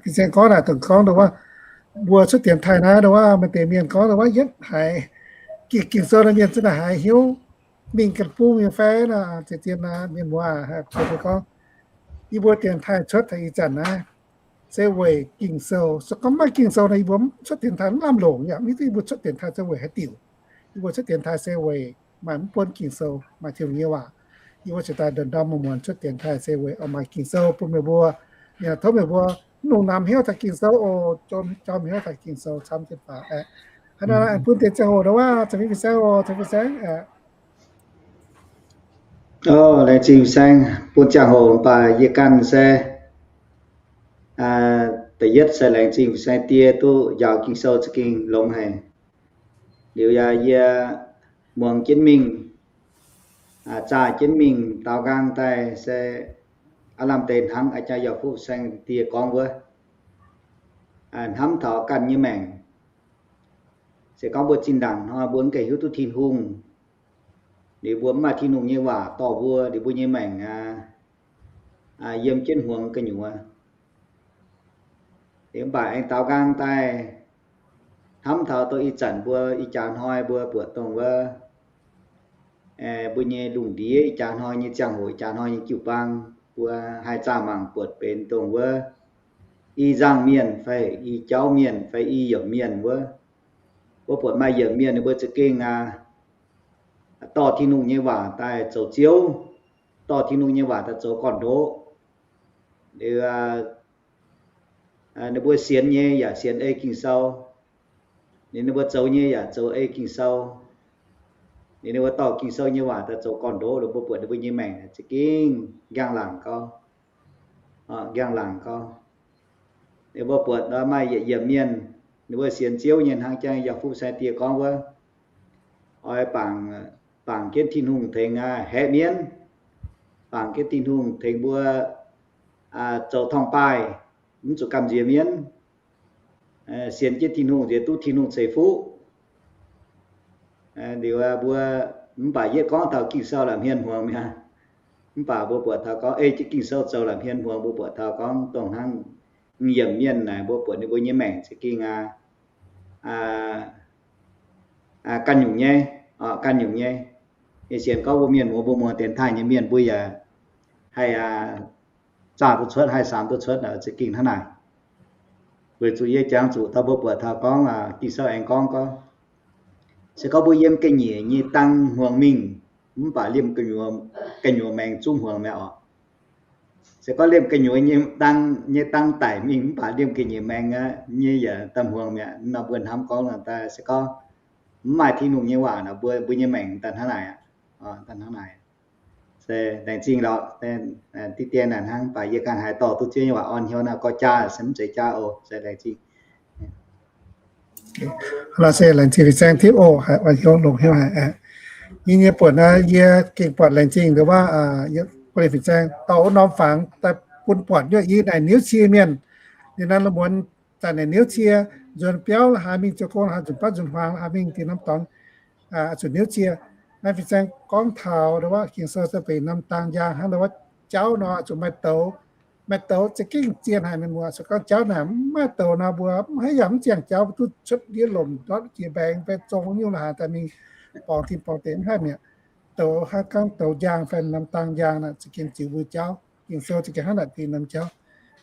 Fin-saeng gorngv naaic dongh gorngv nduov wuov, mbuo cuotv dienx taaih naaiv nduov wuov, maaih deix mienh gorngv nduov wuov yietv haiz Ging-Sou naaiv mienh za'naaic haiz hiuv mingh ganh bung nyei fai naaic, ziex dienx naaiv mienh muoz gorngv, yie mbuo dienx taaih cuotv taux ih zanc naaiv se weic Ging-Sou. Se gorngv maiv maaih Ging-Sou nor, yie mbuo cuotv dienx taaih mv lamh longc. Yaac mv hiuv duqv yie mbuo cuotv dienx taaih se weic haaix diuc. Yie mbuo cuotv dienx taaih se weic maaih mv buonv Ging-Sou, maaih Tin-Hungh nyei waac. Yie mbuo cingx daaih ndorm-ndorm muonz-muonz cuotv dienx taaih se weic oix maaih Ging-Sou bun meih mbuo. Yaac tov meih mbuo mv longc namx hnyouv taux Ging-Sou oc, jomc hnyouv taux Ging-Sou camv jienv faaux aeqv. Hnangv naaiv bun deix ziangh hoc nduov wuov, caux fin-saeng oc, caux fin-saeng aeqv. Laengz zingh fin-saeng bun ziangh hoc, mv baac yie ganh se da'yietv se laengz zingh fin-saeng die duqv njaaux Ging-Sou za'gengh longx haic. Liuz yaac yie muangx jienv mingh, zaah jienv mingh daaux nqaang daaih se aav lamh deix hnangv a'jang yaac fuqv saeng die gorngv wuov, hnamv taux ganh nyei maengc. Se gorngv mbuo zinh ndaangc hnoi mbuo mv gaengh hiuv duqv Tin-Hungh, liuz mbuo mv maaih Tin-Hungh nyei waac dorh mbuo, liuz mbuo nyei maengc yiem jienv hmuangx gu'nyuoz. Liuz mv baac aengx daaux nqaang daaih hnamv taux dongh ih zanc mbuo ih jaax hnoi mbuo buatc dongh wuov, mbuo nyei lungh ndiev ih jaax hnoi nyei ziangh hoc, ih jaax hnoi nyei jiu-baang, mbuo haih zaah mangc buatc benx dongh wuov i nzangc mienh fai i jauv mienh fai i yiemc mienh wuov. Mbuo buatc maaih yiemc mienh ninh mbuo za'gengh aqv, dorh Tin-Hungh nyei waac daaih zoux ziouv, dorh Tin-Hungh nyei waac daaih zoux gorn-ndoqv. Liuz ninh mbuo sienx nyei yaac sienx ei Ging-Sou. Liuz ninh mbuo zoux nyei yaac zoux ei Ging-Sou. Liuz ninh mbuo dorh Ging-Sou nyei waac daaih zoux gorn-ndoqv, liuz mbuo buatc ninh mbuo nyei maengc za'gengh nqaang laangc gau, nqaang laangc gau. Liuz mbuo buatc maaih yietc yiemc mienh, ninh mbuo sienx Ziouv nyei hnangv jang yaac fuqv sai die gorngv wuov, oix bangc, bangc jienv Tin-Hungh tengx haeqv mienv, bangc jienv Tin-Hungh tengx mbuo zoux torngv-baaih, mv zuqc gamh nziex mienv, sienx jienv Tin-Hungh nziex duqv Tin-Hungh ceix fuqv. Liuz mbuo, mv baac yietv gorngv taux Ging-Sou la'hmien hmuangx mi'aqv. Mv baac mbuo buatc taux gorngv ei jienv Ging-Sou zoux la'hmien hmuangx, mbuo buatc taux gorngv dongh hnangv yiemc mienh naaic, mbuo buatc ninh mbuo nyei maengc za'gengh aqv, ganh nyungc nyei, ganh nyungc nyei. Ih sienx gorngv mbuo mienh muoz, mbuo muoz dienx taaih nyei mienh, mbuo yaac haih zaah duqv cuotv, haih samx duqv cuotv, za'gengh hnangv naaic. Weic zuqc yie jangx zuqc taux mbuo buatc taux gorngv Ging-Sou aengx gorngv gorngv, se gorngv mbuo yiem ga'nyiec nyei dang hmuangx mingh, mv baac liemh gu'nyuoz maengx zungv hmuangx mi'aqv oc. Se gorngv liemh gu'nyuoz nyei dang, nyei dang daic mingh mv baac liemh ga'nyiec maengx aqv nyei yaac daaih hmuangx mi'aqv. Nor mbuo hnamv gorngv nor daaih se gorngv mv maaih Tin-Hungh nyei waac nor, mbuo, mbuo nyei maengc daaih hnangv naaic aqv. Daaih hnangv naaic. Se laengz zingh lorqc, diqv dien naaic hnangv, mv baac yie ganh haiz dorh duqv Ziouv nyei waac orn hnyouv naaiv gorx jaa, se mv zeiz jaa oc. Se laengz zingh. Lorqc, se laengz zingh fin-saeng tipv oc, haiz orn hnyouv longx hnyouv haic. Yie nyei buonc naaiv, yie gengh buatc laengz zingh nduov waac, yie, fin-saeng dorh wuov norm fangx daaih bun buatc nyei. Yie naaic niouv cie mienh, ninh naaiv muonz zanc naaic niouv cie, nzuonx biauv la'haaix mingh, zoux gong la'haaix, nzunc baav nzunc hmuangx la'haaix mingh, dinh norm dorngx, zuqc niouv cie. Naaiv fin-saeng gorngv taux nduov waac Ging-Sou se benx norm dang njang hnangv nduov waac jauv nor, zuqc maaih douz, maaih douz za'gengh zien haic mienh muoz. Se gorngv jauv naaic mv maaih douz nor, mbuo mv haih yangh mv ziangh jauv, mbuo duqv cuotv ndiev lomc ndortv jiex mbaengx fai zong nyungc la'haaix daaih mingh borngz tin borngz deix mv haih mi'aqv. Douz hnangv gorngv douz njang fai norm dang njang naaic za'gengh ziux mbuo jauv. Ging-Sou za'gengh hnangv naaic dingh norm jauv.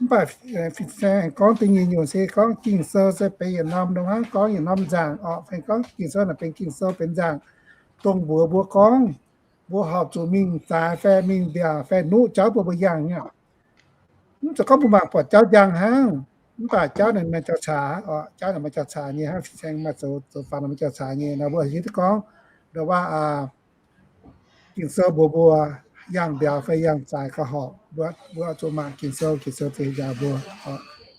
Mv baac fin-saeng gorngv da'nyeic nyungc se gorngv Ging-Sou se benx yietc norm, nduov hnangv gorngv yietc norm nzaangc orqc. Fai gorngv Ging-Sou naaic benx Ging-Sou benx nzaangc, dongh mbuox mbuo gorngv, mbuo horpc zuqc mingh zaaix fai mingh mbiaauc fai nuqv jauv bun mbuo yangh nyei. Mv zeiz gorngv mbuo mangc buatc jauv njang hnangv, mv baac jauv naaic maaih jauv-caax orqc. Jauv naaic maaih jauv-caax nyei, hnangv fin-saeng maaih zoux, zoux fangx maaih jauv-caax nyei nor, mbuo hiuv duqv gorngv nduov waac Ging-Sou mbuox mbuo, yangh mbiauz fai yangh zaaix gauh horpc, mbuo, mbuo zuqc mangc Ging-Sou, Ging-Sou za'gengh njaaux mbuo.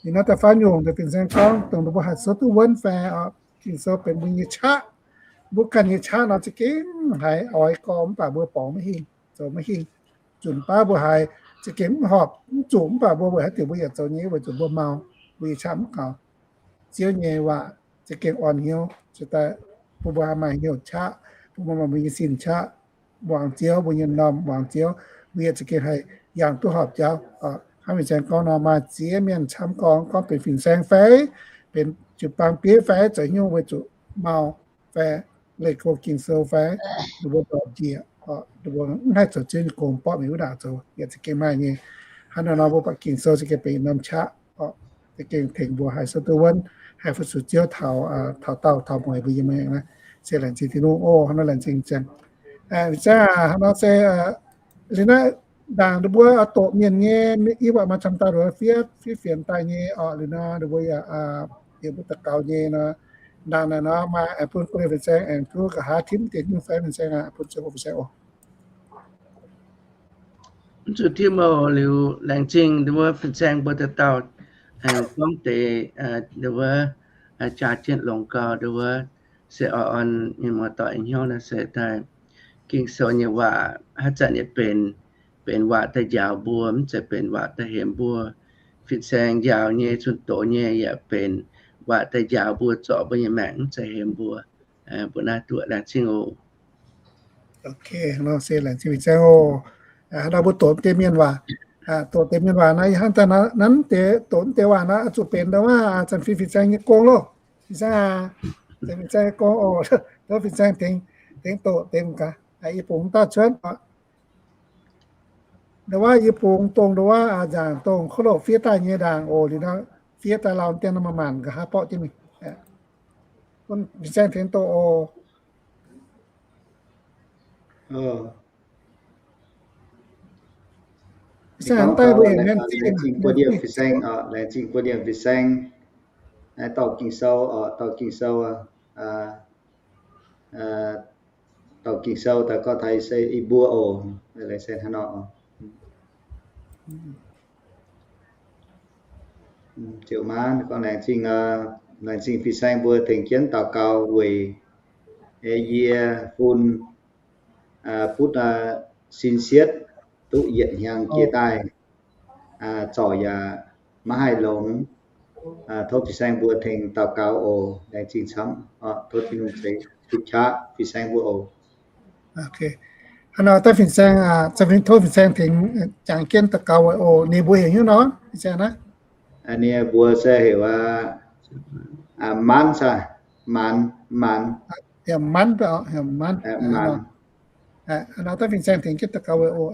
Liuz nor da'faam nyungc, fin-saeng gorngv dongh mbuo haih souv duqv wuonv fai, Ging-Sou benx mbuo nyei qaqv. Mbuo ganh nyei qaqv nor za'gengh haiz oix gorngv mv baac mbuo borngz maiv hingh, zoux maiv hingh. Nzunc baav mbuo haiz za'gengh mv horpc mv zuqc, mv baac mbuo weic haaix diuc mbuo yaac zoux nyei, weic zuqc mbuo mau, mbuo nyei qaqv mv kaux. Ziouv nyei waac za'gengh orn hnyouv, bun mbuo maaih hnyouv qaqv, bun mbuo maaih mbuo nyei sin qaqv, muangx Ziouv, mbuo nyei m'normh muangx Ziouv, mbuo yaac za'gengh haih yangh duqv horpc jauv. Hnangv fin-saeng gorngv nor, maaih ziex mienh camv gorngv, gorngv benx fin-saeng fai benx jiu-baang bieiv fai zoux haaix nyungc weic zuqc mau fai leih go Ging-Sou fai, ninh mbuo ndorpc njiec, ninh mbuo mv haih zoux Ziouv nyei gong, mborqv mingh wuov ndaangc zoux, yaac za'gengh maaih nyei. Hnangv nor nor mbuo buatc Ging-Sou za'gengh benx norm qaqv, za'gengh tengx mbuo haih souv duqv wuonv, haih fu-sux Ziouv taux, taux daauh taux mueiz mbuo nyei maengc naaiv. Se laengz zingh Tin-Hungh oc. Hnangv nor laengz zingh fin-saeng. Fin-saeng aac, hnangv nor se liuz naaiv ndaangc ninh mbuo doqc mienh nyei, yie buatc maaih camv dauh fiev, fiev fienx daaih nyei orqc. Liuz nor ninh mbuo yaac, yaac mbuo daux gaux nyei nor, ndaangc naaic nor maaih aengx bun go liuz fin-saeng aengx duqv nqa'haav timv deix nyungc fai fin-saeng aac, bun ziangh hoc fin-saeng oc. Zuqc timv oc. Liuz laengz zingh ninh mbuo fin-saeng mbuo dauh dauh aengx gorngv deix, ninh mbuo jaa jienv longx gau, ninh mbuo se oix orn mienh muoz-doic hnyouv naaiv se daaih Ging-Sou nyei waac haaix zanc yaac benx, benx waac daaih njaaux mbuo, mv zeiz benx waac daaih hemx mbuo. Fin-saeng njaaux nyei, zunh doz nyei yaac benx waac daaih njaaux mbuo, zorc mbuo nyei maengc, mv zeiz hemx mbuo. Mbuo naaiv duqv laengz zingh oc. Ok, nor se laengz zingh fin-saeng oc. Hnangv nor mbuo doqc deix mienh waac, doqc deix mienh waac naaiv, hnangv daaih nanv deix, doqc deix waac naaiv zuqc benx nduov waac zanc fih fin-saeng nyei gong loh. Fin-saeng aac, zanc fin-saeng nyei gong oc. Tov fin-saeng tengx, tengx doqc deix gaax. Yie bungx dauh cuotv oc. Nduov waac yie bungx dongh nduov waac nzaangc dongh kouv loh fiev daaih nyei ndaangc oc. Liuz nor fiev daaih lauh dien nor maaih maanc nqa'haav borqv jienv mingh. Bun fin-saeng tengx doqc oc. Fin-saeng daaih mbuo heuc laengz zingh buo ndie fin-saeng oc, laengz zingh buo ndie fin-saeng. Naaiv dorh Ging-Sou oc, dorh Ging-Sou, dorh Ging-Sou daaih gorngv taux se ih mbuo oc, laengz zingh hnangv nor. Ziouc maanc gorngv laengz zingh, laengz zingh fin-saeng mbuo tengx jienv daux gaux weic yie fun butv sin sietv duqv yietc hnyangx jiex daaih, zorc yaac maiv haih longx. Tov fin-saeng mbuo tengx daux gaux oc. Laengz zingh camv. Tov Tin-Hungh ceix fu'jueiv qaqv fin-saeng mbuo oc. Hnangv nor daaih fin-saeng, tov fin-saeng tengx jangx jienv daux gaux weic oc. Ninh mbuo heuc hnyouv nor, fin-saeng naaiv. Ninh mbuo se heuc Maanc saah? Maanz, Maanz. Heuc Maanz, heuc Maanz. Nor daaih fin-saeng tengx jienv daux gaux weic oc.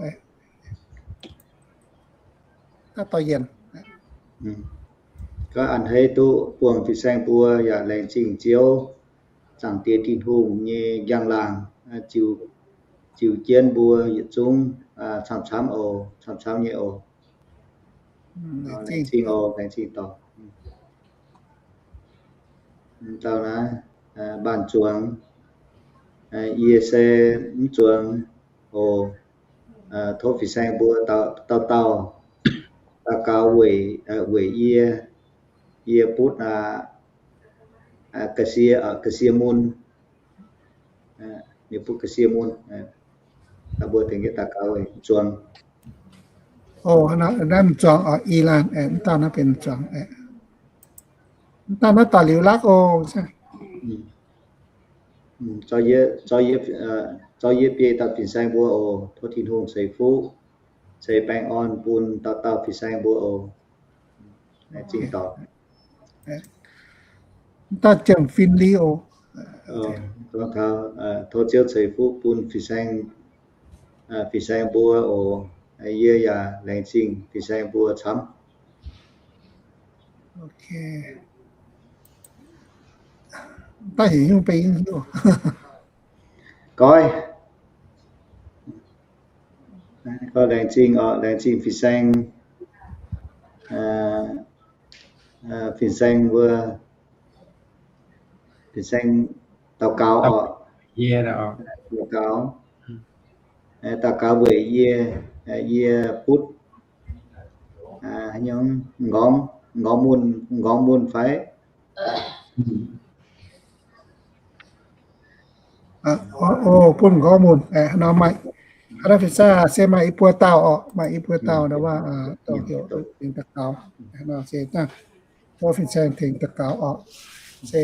Daaih dorh yienh. Gorngv a'hneiv duqv buangh fin-saeng mbuo yaac laengz zingh Ziouv, Zaangc Diex Tin-Hungh nyei njang-laangc, ziux jienv mbuo yietc zungv camv-camv oc, camv-camv nyei oc. Laengz zingh oc, laengz zingh dorngx. Dauh naaiv, Mbaanh Zuangx, yie se mv zuangx oc. Tov fin-saeng mbuo dauh dauh daux gaux weic, weic yie, yie butv ga'sie, ga'sie mun, ninh butv ga'sie mun, mbuo tengx jienv daux gaux weic zuangx. Naaiv zuangx oc, i laanh, mv dauh naaiv benx zuangx. Mv dauh naaiv daaih liuz lakv oc. Zorqv yie biei dauh fin-saeng mbuo oc. Tov Tin-Hungh ceix fuqv, ceix baengh orn bun dauh dauh fin-saeng mbuo oc. Laengz zingh dorngx. Mv dauh Janx Fin Li oc. Tov Ziouv ceix fuqv bun fin-saeng, fin-saeng mbuo oc. Yie yaac laengz zingh fin-saeng mbuo camv. Daaih heuc nyungc benx nyungc hiuv. Goiv. Laengz zingh oc, laengz zingh fin-saeng, fin-saeng mbuo, fin-saeng daux gaux oc. Daux gaux, daux gaux weic yie, yie butv nqorngv, nqorngv mun, nqorngv mun fai butv nqorngv mun. Nor maaih, aa, fin-saeng se maaih i buo dauh oc, maaih i buo dauh ndau waac, dongh heuc tengx daux gaux. Nor se dangh tov fin-saeng tengx daux gaux oc. Se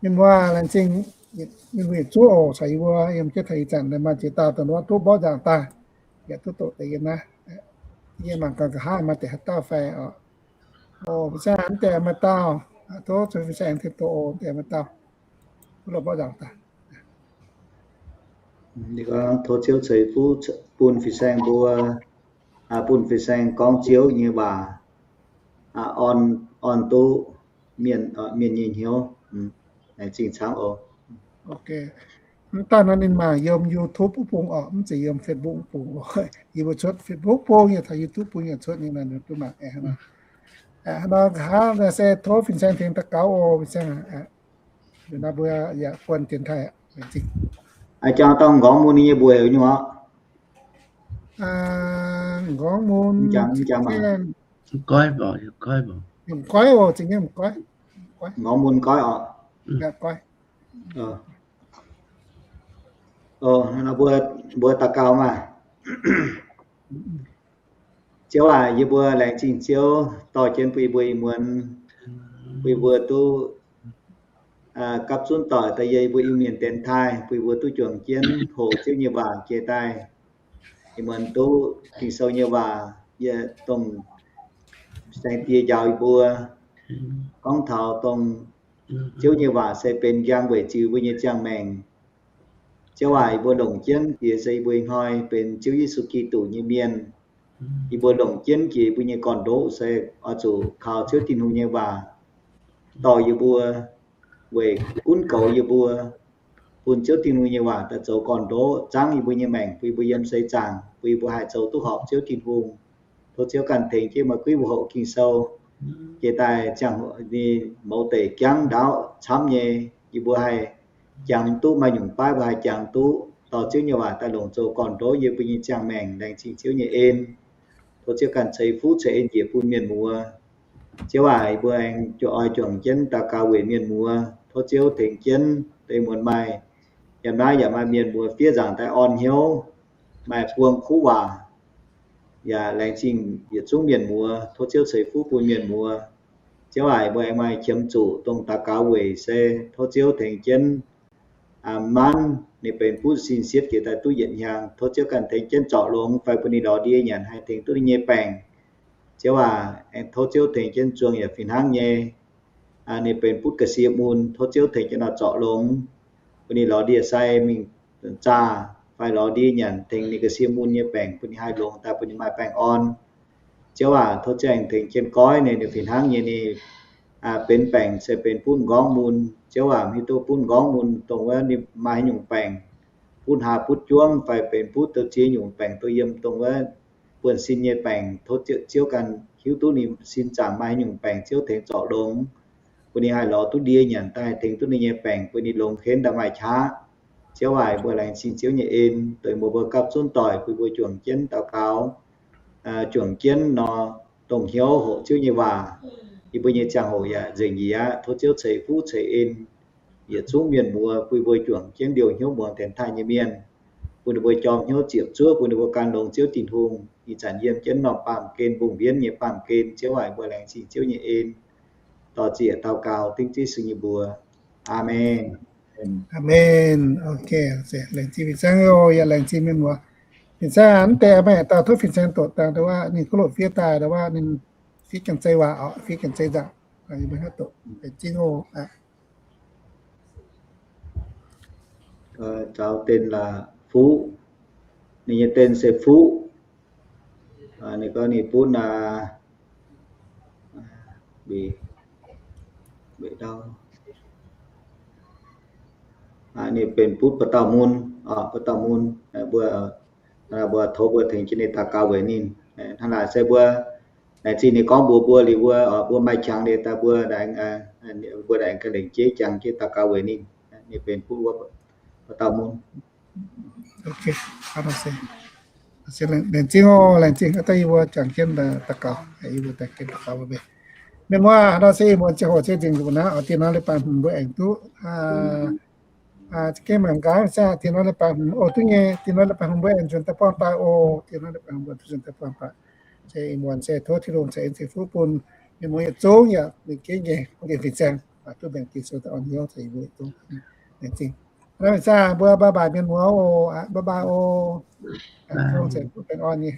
mienh muoz laengz zingh mienh muoz yietc zungv oc. Caux yie mbuo yiem jienv taux ih zanc maaih ziex dauh dongh ndau duqv mborqv nzangc daaih, yaac duqv doqc deix yiem naaiv. Yie mangc gaax nqa'haav maaih deix haaix dauh fai oc. Oc, fin-saeng mv deix maaih dauh, tov cun fin-saeng tengx doqc oc, mv deix maaih dauh duqv mborqv nzangc daaih. Tov Ziouv ceix fuqv bun fin-saeng mbuo, bun fin-saeng gorngv Ziouv nyei waac, orn, orn duqv mienh, mienh nyei hnyouv. Laengz zingh camv oc. Mv daaih nor ninh maaih yiem YouTube wuov bung oc, mv zeiz yiem Facebook wuov bung oc. Yie mbuo cuotv Facebook bung yaac taux YouTube bung yaac cuotv nyei nor, duqv mangc aeqv, nor nqa'haav se tov fin-saeng tengx daux gaux oc, fin-saeng. Naaiv mbuo yaac buonv dienx taaih. Aa, jangx dorh nqorngv mun nyei mbuox heuc nyungc oc. Nqorngv mun, mv goiv oc, zingh nyei mv goiv. Nqorngv mun goiv oc. Goiv. Mbuo, mbuo daux gaux maah. Ziouv aac, yie mbuo laengz zingh Ziouv dorh jienv bun yie mbuo ih muonz, bun yie mbuo duqv gapv zunv doic daaih yie mbuo Iu-Mienh dienx taaih, bun yie mbuo duqv juangc jienv hoqc Ziouv nyei waac jiex daaih. Ih muonz duqv Ging-Sou nyei waac, yie dongh saeng-die njaaux yie mbuo gorngv taux dongh Ziouv nyei waac se benx njang weic ziux mbuo nyei ziangh maengc. Ziouv aac, yie mbuo longc jienv jiex se yie mbuo ih hnoi benx Ziouv Yesu Giduc nyei mienh. Yie mbuo longc jienv jiex yie mbuo nyei gorn-ndoqv se oix zuqc kaux Ziouv Tin-Hungh nyei waac dorh yie mbuo weic gunv goux yie mbuo, bun Ziouv Tin-Hungh nyei waac daaih zoux gorn-ndoqv zangv yie mbuo nyei maengc, bun yie mbuo yiem seix zaangc, bun yie mbuo haih zoux duqv horpc Ziouv Tin-Hungh. Tov Ziouv ganh tengx jienv maaih guiv mbuo hoqc Ging-Sou jiex daaih ziangh hoc ninh mouz deic jangv ndaauv camv nyei, yie mbuo haih jangx duqv, maaih nyungc baav mbuo haih jangx duqv dorh Ziouv nyei waac daaih longc zoux gorn-ndoqv yie mbuo nyei ziangh maengc. Laengz zingh Ziouv nyei en. Tov Ziouv ganh ceix fuqv ceix en njiec bun mienh muoz. Ziouv aac, yie mbuo aengx oix juangc jienv daux gaux weic mienh muoz. Tov Ziouv tengx jienv deix muonz maaih, yiem naaiv yaac maaih mienh muoz fiev nzaangc daaih orn hnyouv, maaih buang kuv waac, yaac laengz zingh yietc zungv mienh muoz. Tov Ziouv ceix fuqv bun mienh muoz. Ziouv aac, yie mbuo aengx maaih qiemx zuqc dongh daux gaux weic se tov Ziouv tengx jienv maanv ninh benx butv sin sietv jiex daaih duqv yietc hnyangx. Tov Ziouv ganh tengx jienv zorc longx fai bun ninh lorz ndie nyanc haih tengx duqv ninh nyei baengc. Ziouv aac, aengx tov Ziouv tengx jienv zuangx yaac fih hnangv nyei. ninh benx butv ga'sie mun, tov Ziouv tengx jienv nor zorc longx, bun ninh lorz ndie-sai mingh zaah, fai lorz ndie nyanc tengx ninh ga'sie mun nyei baengc, bun ninh haih longx daaih, bun ninh maaih baengh orn. Ziouv aac, tov Ziouv aengx tengx jienv goiv ninh, ninh fih hnangv nyei ninh benx baengc se benx butv m'nqorngv mun. Ziouv aac, mv hiuv duqv butv m'nqorngv mun dongh wuov ninh maaih haaix nyungc baengc, butv hlaax butv juangv fai benx butv douz-ziex nyungc baengc douz-yiem dongh wuov buonv-sin nyei baengc. Tov Ziouv ganh hiuv duqv ninh sin zaangc maaih haaix nyungc baengc, Ziouv tengx zorc longx, bun ninh haih lorz duqv ndie nyanc daaih tengx duqv ninh nyei baengc, bun ninh longx henv daaih maaih qaqv. Ziouv aac, mbuo laengz zingh Ziouv nyei en, dongh meih mbuo gapv zunv doic bun mbuo juangc jienv daux gaux, juangc jienv nor, dongh hnyouv hoqc Ziouv nyei waac. Yie mbuo nyei ziangh hoc yaac nzengc njiec aqv. Tov Ziouv ceix fuqv ceix en yietc zungv mienh muoz, bun mbuo juangc jienv liouh hnyouv muangx dienx taaih nyei mienh, bun ninh mbuo jorm hnyouv ziepc zuoqv, bun ninh mbuo gan longx Ziouv Tin-Hungh. Ih zanc yiem jienv norm baamh gen, mbungh mbienv nyei baamh gen, Ziouv aac, mbuo laengz zingh Ziouv nyei en, dorh ziec daux gaux dengv Yesu nyei mbuox. Aamen. Aamen. Ok, laengz zingh fin-saeng oc, yaac laengz zingh mienh muoz. Fin-saeng mv deix maaih dauh tov fin-saeng doqc dangh, ndo wuov ninh gouv loz fiev daaih, ndo wuov ninh fiev Janx-Zei waac oc, fiev Janx-Zei nzangc. Laengz zingh oc. Zaux den laac Fuqv. Ninh nyei den se Fuqv. Ninh gorngv ninh butv aa, ninh benx butv ba'dauh mun, ba'dauh mun. Mbuo, mbuo tov mbuo tengx jienv ninh daux gaux weic ninh. Hnangv naaic se mbuo laengz zingh ninh gorngv mbuox mbuo liuz, mbuo, mbuo maaih qangx liuz daaih mbuo, mbuo aengx ganh lengc jeiv jangx jienv daux gaux weic ninh. Ninh benx butv wuov ba'dauh mun. Laengz zingh oc, laengz zingh. Daaih yie mbuo jangx jienv daux gaux, yie mbuo jangx jienv daux gaux mbuo mienh muoz. Hnangv nor se ih muonz ziangh hoc se nzengc nzunc naaiv oc. Diex hnoi leiz-baaix hmz mbuo aengx duqv, za'gengh mangc gaax, diex hnoi leiz-baaix hmz oc, duqv nyei. Diex hnoi leiz-baaix hmz mbuo aengx nzuonx daaih buangh daaih oc. Diex hnoi leiz-baaix hmz mbuo duqv nzuonx daaih buangh daaih. Se ih muonz se tov Tin-Hungh ceix en ceix fuqv bun mienh muoz yietc zungv yaac mingh gengh nyei, bun ninh fin-saeng duqv mbaengx-jiex sou daaih orn hnyouv caux yie mbuo yietc zungv. Laengz zingh. Hnangv naaic se mbuo bye bye mienh muoz oc, bye bye oc. Tin-Hungh ceix fuqv baengh orn nyei.